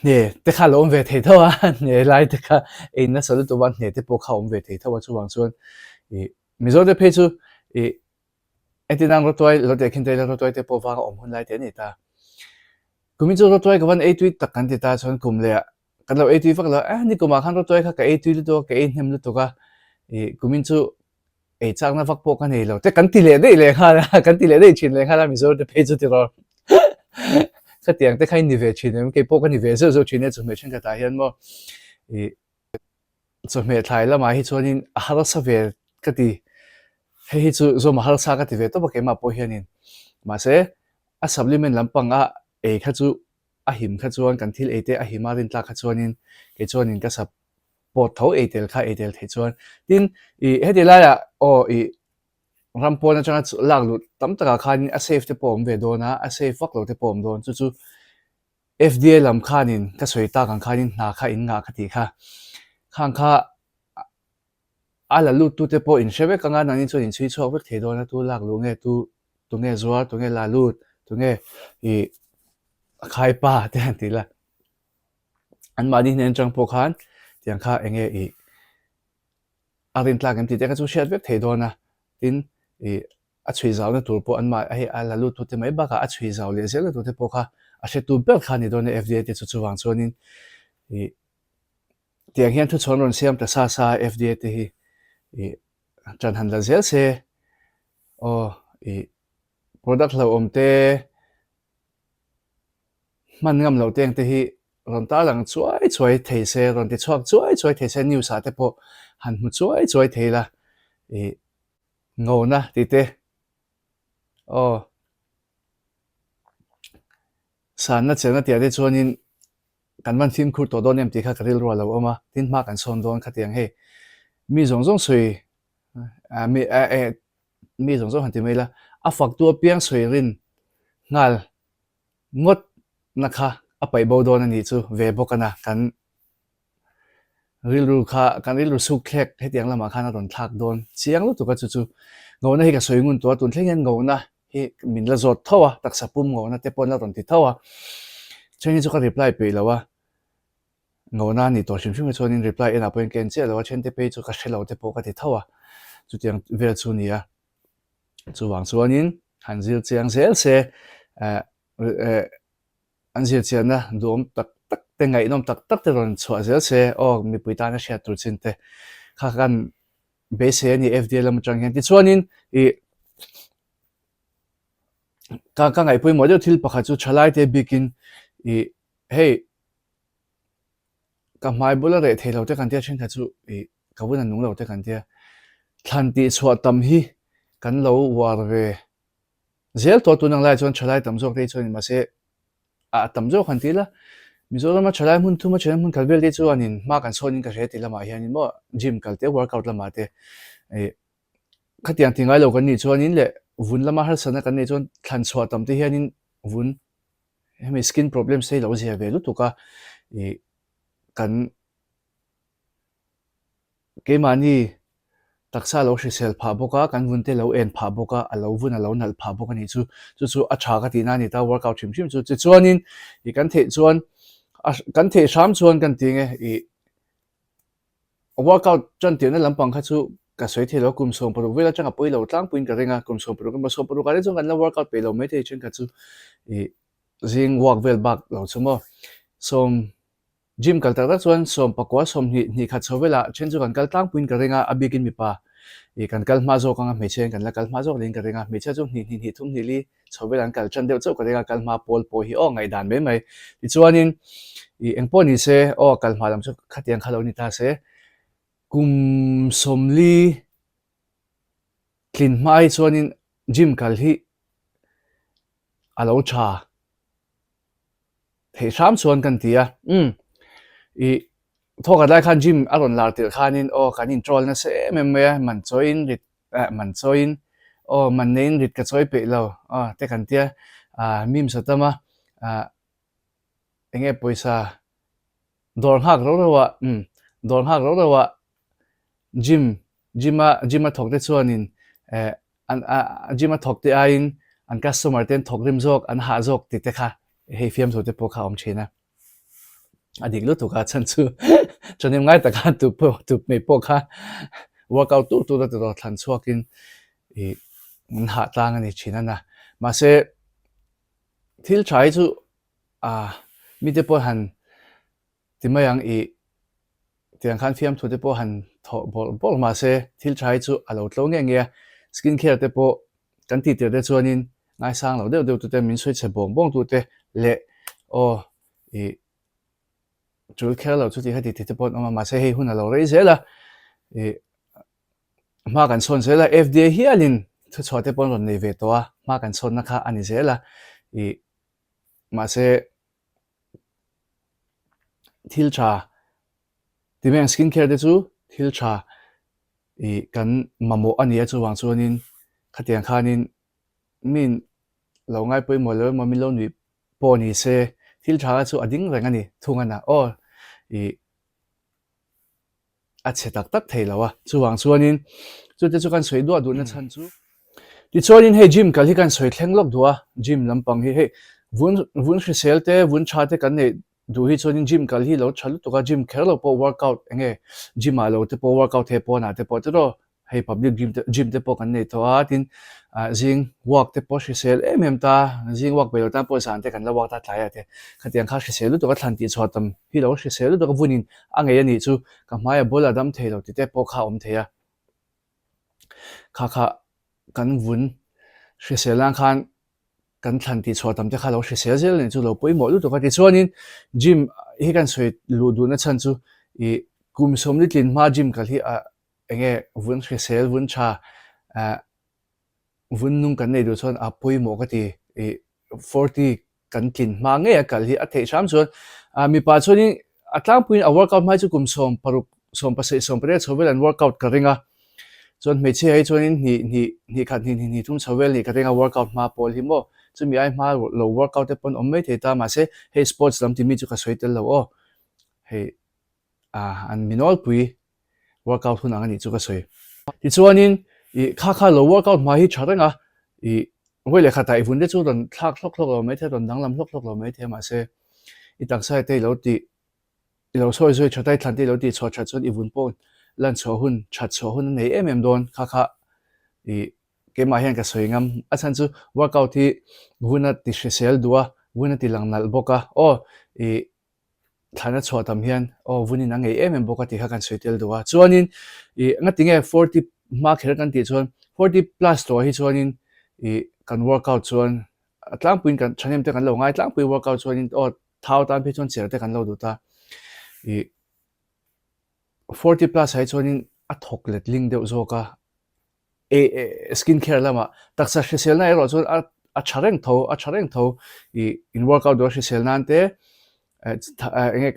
hne te kha lo awm ve thei tho a, hne lai te kha ei nasa lutuk a hne te pawh kha awm ve thei tho a chuvang chuan ih Mizo te phei chu ih entirnan rawtuai lo teh khin taila rawtuai te pawh vang a awm hun lai te a ni ta. Kumin chu rawtuai ka van ei tui tak kan ti ta chuan kum leh ah kan lo ei tui vak lo a, eh ni kumah khan rawtuai kha ka ei tui lutuk a, ka ei hnem lutuk a, ih kumin chu ei chakna vak pawh ka nei lo te kan ti leh daih leh nghal a, kan ti leh daih thin leh nghal a Mizo te phei chu tiraw khatiang te kha in ni ve thin em keipawh ka ni ve zeuh zeuh thin e chawhmeh thenkhatah hian maw ih Chawhmeh thlai lamah hi chuanin a harsa ve ka ti. Hei hi chu zawm a harsa ka ti ve tawp a keimah pawh hianin. Mahse, a supplement lampang a ei kha chu a him kha chuan kan thil ei te a him a rintlak kha chuanin kei chuanin ka sap. Pawt tho ei tel kha ei tel theih chuan. Tin, ih heti laiah aw ih ram pawn atanga lak luh tam takah khanin a safe te pawh a awm ve dawn a, a safe vak lo te pawh a awm dawn. Chu chu FDA lam khanin ka sawi tak ang khanin hna kha in ngah ka tih kha. Khang kha a la lut tute pawh in hre vek ang a, nangni chuan in chhui chhuak vek thei dawn a, tu lak luh nge, tu tunge zuar, tunge la lut, tunge ih a khaipa te han tih la. Anmahni hnen atang pawh khan tiang kha eng nge ih a rin tlak em tih te kha chu hriat vek thei dawn a, tin ih a chhui zauna tur pawh anmah hei a la lut tute mai bakah a chhui zau leh zelna tur te pawh kha a hretu ber kha a ni dawn a FDA te chu chuvang chuanin ih tiang hian thuchhawn rawn siam ta sa sa a FDA te hi ih ṭan han la zel se aw ih product hlauhawm te Hman ngam loh teng te hi rawn tarlang chuai chuai thei se, rawn ti chhuak chuai chuai thei se, news ah te pawh han hmu chuai chuai thei la, ih ngona tih te aw sanna chelna tih ah te chuanin kan van fimkhur tawh dawn em tih kha ka rilru a lo awm a, tin hma kan sawn dawn khatiang hei mi zawng zawng sawi mi mi zawng zawng han ti mai la, a faktu apiang sawi rin nghal ngawt na kha a paih bo dawn a nih chu ve bawk a na, kan rilru kha kan rilru suk thlek hetiang lamah khan a rawn thlak dawn chiang lutuk a chu chu ngona hi ka sawi ngun tawh a, tun thleng hian ngona hi min la zawt tho a, taksa pum ngona te pawh an la rawn ti tho a, then hi chu ka reply peih lo a, ngona a nih tawh hrim hrim hi chuanin reply enah pawhin ka en chiah lo a, then te phei chu ka hre lo te pawh ka ti tho a, chutiang vel chu a ni a. Chuvang chuanin han zir chiang zel se an zir chianna duhawm tak tak te ngaihnawm tak tak te rawn chhuah zel se aw mipui tana hriat tur chin te kha kan beisei a ni FDA lam atang hian. Tichuanin ih ka ka ngaih pawimawh deuh thil pakhat chu thalai te bikin ih hei Ka hmai bula reh thei lo te kan tia thenkhat chu ih ka vun a nung lo te kan tia. Thlan tih chhuah tam hi kan lo uar ve zel tawh tun ang lai chuan thalai tam zawk te hi chuan mahse a tam zawk han ti ila Mizorama thalai hmun thuma then hmun kal vel te hi chuanin hma kan chhawn in ka hre ti lamah hianin maw gym kal te workout lamah te ih khatiang ti ngai lo kan nih chuanin leh vun lama harsatna kan neih chuan thlan chhuah tam te hianin vun Hemi skin problems hi lo zia ve lutuk a, ih kan keimahni taksa lo hrisel phah bawk a, kan vun te lo en phah bawk a, a lo vun a lo nalh phah bawk a nih chu. Chu chu a tha ka tihna a ni ta workout hrim hrim chu. Tichuanin ih kan theih chuan kan theih hram chuan kan ti nge ih Workout tan tirna lampang kha chu ka sawi thei lo a, kum 16 vel atanga pawi lo tlangpuiin ka ring a, kum 16 emaw 16 ah te chuan kan la workout peih lo maithei thenkhat chu ih zing walk vel bak lo chu maw. Sawm gym kal tak tak chuan sawm pakua 20 hnih khat chho velah then chu kan kal tlangpuiin ka ring a, a bikin mipa ih kan kal hma zawk anga hmeichhia in kan la kal hma zawk niin ka ring a, hmeichhia chu hnih hnih hnih thum hnih li chho velah an kal tan deuh chauh ka ring a, kal hma pawl pawh hi aw ngaihdan mai mai. Tichuanin ih eng pawh ni se aw kal hma lam chu khatiang kha lo ni ta se, kum 40 tlin hma hi chuanin gym kal hi a lo tha theih hram chuan kan ti a, umm ih thawkhat lai khan gym a rawn lar tirh khanin aw kan in troll nasa em em mai a, man chawiin rit Eh man chawiin aw man neiin rit ka chawi peih lo aw te kan tia ah memes a tam a ah eng nge pawisa dawr nghak rau rau ah umm dawr nghak rau rau ah gym gym a gym a thawk te chuanin eh an ah gym a thawk te aiin an customer te an thawk rim zawk an hah zawk tih te kha hei fiamthu te pawh kha a awm thin a. A dik lutuk a chhan chu thahnem ngai taka tu pawh tu mai pawh kha workout tur tur a ti rawh thlan chhuakin ih an hah tlang a ni thin a na. Mahse thil tha hi chu ah mite pawh han ti mai ang ih tiang khan fiamthu te pawh han thawh bawrh bawrh mahse thil tha hi chu a lo tlo nge nge a, skin care te pawh kan tih tir te chuanin ngaisang lo deuh deuh tute min sawi chhe bawng bawng tute leh aw ih tul kher lo chuti khati ti te pawh an awm a mahse hei hun a lo rei zel a ih hma kan chhawn zel a FDA hialin thuchhuah te pawh an rawn nei ve tawh a hma kan chhawnna kha a ni zel a ih mahse thil tha. Ti mai ang skin care te chu thil tha ih kan mamawh a ni a chuvang chuanin khatiang khanin min lo ngai pawimawh lo emaw min lo nuih pawh ni se thil tha kha chu a ding reng a ni thung a na aw ih a chhe tak tak thei lo a, chuvang chuanin chute chu kan sawi duah duhna chhan chu tichuanin hei gym kal hi kan sawi thleng lawk duh a, gym lampang hi hei vun vun hrisel te vun tha te kan neih duh hi chuanin gym kal hi lo tha lutuk a, gym kher lo pawh workout eng nge gym ah lo te pawh workout thei pawnah te pawh tiraw Hei public gym te gym te pawh kan nei tawh a, tin ah zing walk te pawh hrisel em em ta, zing walk peih lo tan pawh zan te kan la walk ta tlai ah te khatiang kha hrisel lutuk a thlan tih chhuah tam hi lo hrisel lutuk a vunin a ngei a nih chu ka hmai a bul a dam thei lo ti te pawh kha a awm thei a, kha kha kan vun hrisel nan khan kan thlan tih chhuah tam te kha lo hrisel zel a nih chu lo pawimawh lutuk a tichuanin gym hi kan sawi luh duhna chhan chu ih kum sawmli tlin hma gym kal hi ah Enge vun hrisel, vun tha, vun nung kan nei duh chuan a pawimawh ka ti. Ih 40 kan tlin hma ngei a kal hi a theih hram chuan mipa chuanin a tlangpuiin a workout hmai chu kum 16, 17, 18 chho vel an workout ka ring a. Chuan hmeichhia hi chuanin hnih, hnih, hnih khat, hnih, hnih, hnih thum chho vel nih ka ring a workout hma pawl hi maw. Chumi ai hma lo workout te pawn awm mai thei ta mahse hei sports lam timi chu ka sawi tel lo aw. Hei an mi nawlpui workout hun ang a nih chu ka sawi. Tichuanin ih kha kha lo workout hma hi tha reng a, ih vawi leh khatah i vun te chu rawn thlak hlawk hlawk lo mai thei a, rawn danglam hlawk hlawk lo mai thei a mahse i taksa te i lo tih i lo sawi zui that a, i thlan te i lo tih chhuah that chuan i vun pawh lan chhuah hun that chhuah hun a nei em em dawn kha kha ih keimah hian ka sawi ngam. A chhan chu workout hi vun a ti hrisel duh a, vun a ti lang nalh bawk a, aw ih thlan a chhuah tam hian aw vunin a ngei em em bawk a tih kha kan sawi tel duh a. Chuanin ih ngati nge 40 hma kher kan tih chuan 40 plus tawh hi chuanin ih kan workout chuan a tlangpuiin kan thahnem te kan lo ngai tlangpui workout chuanin aw thau tan phei chuan cher te kan lo duh ta. Ih 40 plus ah hi chuanin a thawk let ling deuh zawk a. Skin care lamah taksa hriselna erawh chuan a a tha reng tho a tha reng tho ih in workout duh a hrisel nan te eng nge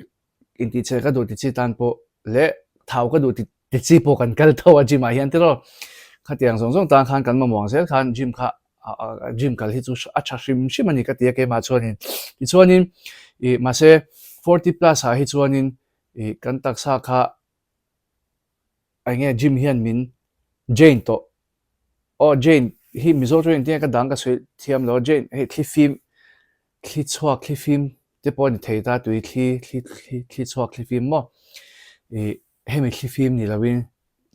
intih che ka duh ti chi tan pawh leh thau ka duh ti ti chi pawh kan kal tho a gym ah hian tiraw khatiang zawng zawng tan khan kan mamawh ang zel khan gym kha gym kal hi chu a tha hrim hrim a ni ka ti a keimah chuanin tichuanin ih mahse 40 plus ah hi chuanin ih kan taksa kha Eng nge gym hian min Jane tawh aw Jane hi Mizo tawng engtin nge ka dang ka sawi thiam lo Jane hei thli fim thli chhuak thli fim te pawh a ni thei ta tui thli thli thli thli chhuak thli fim maw ih hemi thli fim ni lovin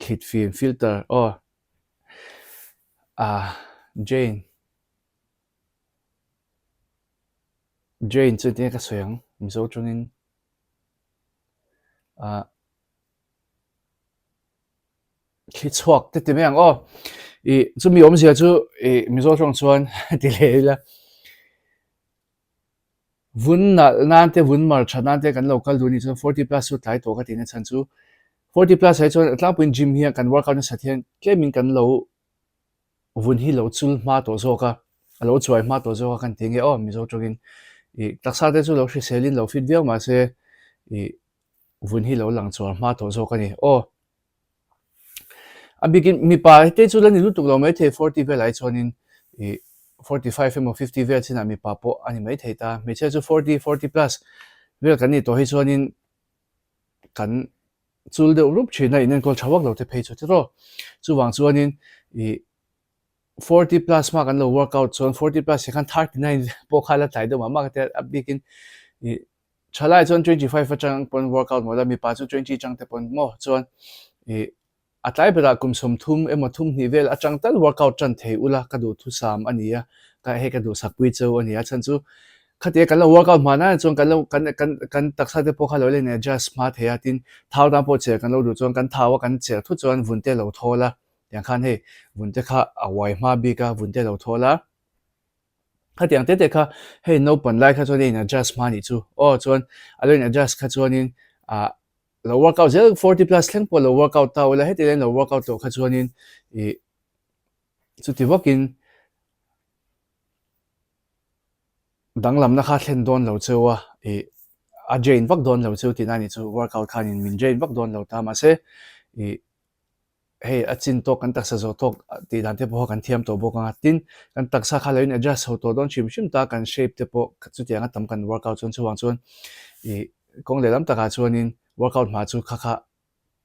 thlit fim filter aw ah Jane Jane chu engtin nge ka sawi ang Mizo tawngin ah. Thli chhuak te ti mai ang aw. Ih chumi awmzia chu ih Mizo tawng chuan ti leh ila. Vun nalh nan te vun mar that nan te kan lo kal duh anih chuan 40 plus chu tlai tawh ka tihna chhan chu 40 plus ah hi chuan a tlangpuiin gym hian kan workout nasat hian tlemin kan lo vun hi lo chul hma tawh zawk a, a lo chuai hma tawh zawk a kan ti nge aw Mizo tawngin. Ih taksa te chu lo hriselin lo fit viau mahse ih vun hi lo lang chuar hma tawh zawk a ni. Aw, a bikin mipa te chu la ni lutuk lo maithei 40 velah hi chuanin ih 45 emaw 50 vel chinah mipa pawh a ni maithei ta. Hmeichhia chu 40, 40 plus vel kan nih tawh hi chuanin kan chul deuh rup thin a, inenkawl tha vak lo te phei chu tiraw. Chuvang chuanin ih 40 plus hma kan lo workout chuan 40 plus hi khan 39 pawh kha la tlai deuh mah mah ka ti a, a bikin ih Thalai chuan 25 atang pawn workout maw la, mipa chu 20 atang te pawn maw chuan ih a tlai berah kum 30 emaw 32 vel atang tal workout tan thei ula ka duh thusam a ni a, ka hei ka duhsak pui cheu a ni a chhan chu khatia kan lo workout hma nan chuan kan lo kan kan kan taksa te pawh kha lo la in adjust hma thei a tin thau tan pawh cher kan lo duh chuan kan thau a kan cher thut chuan vun te lo thawl a tiang khan hei vun te kha a uai hma bik a vun te lo thawl a. Khatiang te te kha hei naupan lai kha chuan a in adjust hma nih chu aw chuan a lo in adjust kha chuanin ah lo workout zel 40 plus thleng pawh lo workout ta ula heti lain lo workout tawh kha chuanin ih chuti bawkin danglamna kha thlen dawn lo cheu a ih. a drain vak dawn lo chu tihna a nih chu workout khanin min drain vak dawn lo ta mahse ih hei a chin tawk kan taksa zawh tawk tih dan te pawh kan thiam tawh bawk ang a tin kan taksa kha lo in adjust chho tawh dawn hrim hrim ta kan shape te pawh chutiang a tam kan workout chuan chuvang chuan ih kawng lehlam takah chuanin workout hma chu kha kha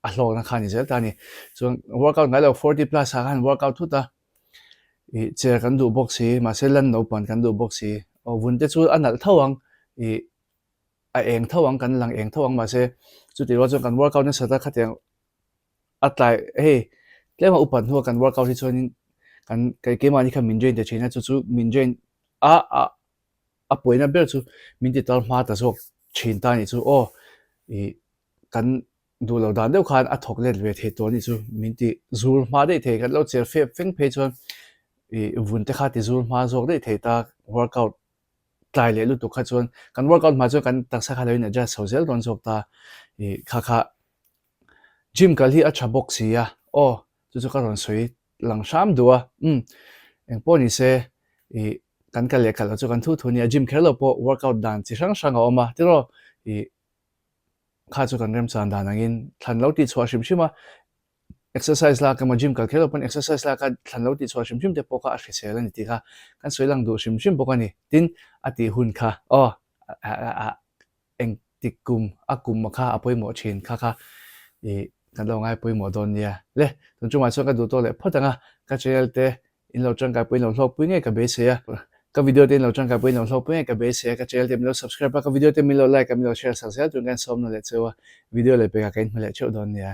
a hlawkna kha a ni zel ta a ni. Chuan workout ngai lo 40 plus ah khan workout thut a, ih chair kan duh bawk si, mahse lan naupan kan duh bawk si. Aw vun te chu a nalh tho ang, ih a eng tho ang, kan lang eng tho ang mahse chutih rual chuan kan workout nasat a khatiang a tlai hei tlema upat hnua kan workout hi chuanin kan keimahni kha min drain ta thin a, chu chu min drain a a a puaina ber chu min ti tar hma ta zawk thin ta a nih chu aw ih kan duh lo dan deuh khan a thawk let ve thei tawh a nih chu min ti zur hma daih thei kan lo cher fep feng phei chuan ih vun te kha ti zur hma zawk daih thei ta workout tlai leh lutuk kha chuan kan workout hma chuan kan taksa kha lo in adjust chho zel dawn zawk ta ih kha kha gym kal hi a tha bawk si a aw chu chu ka rawn sawi lang hram duh a umm engpawh ni se ih kan kal leh kal loh chu kan thu thu nia gym kher lo pawh workout dan chi hrang hrang a awm a tiraw ih kha chu kan remchan dan angin thlan lo tih chhuah hrim hrim a exercise lak emaw gym kal kher lo pawn exercise lak a thlan lo tih chhuah hrim hrim te pawh kha a hrisel a ni tih kha kan sawi lang duh hrim hrim bawk a ni tin a tih hun kha aw Engtik kum a kum kha a pawimawh thin kha kha ih kan lo ngai pawimawh dawn nia. Le, tun chungah chuan ka duh tawh leh phawt ang a, ka channel te in lo tangkai pawhin lo hlawkpui ngei ka beisei a, ka video te in lo tangkai pawhin lo hlawkpui ngei ka beisei a, ka channel te min lo subscribe a, ka video te min lo like a, min lo share sak zel turin ka insawmna leh cheu a, video leh pekah ka inhmu leh theuh dawn nia.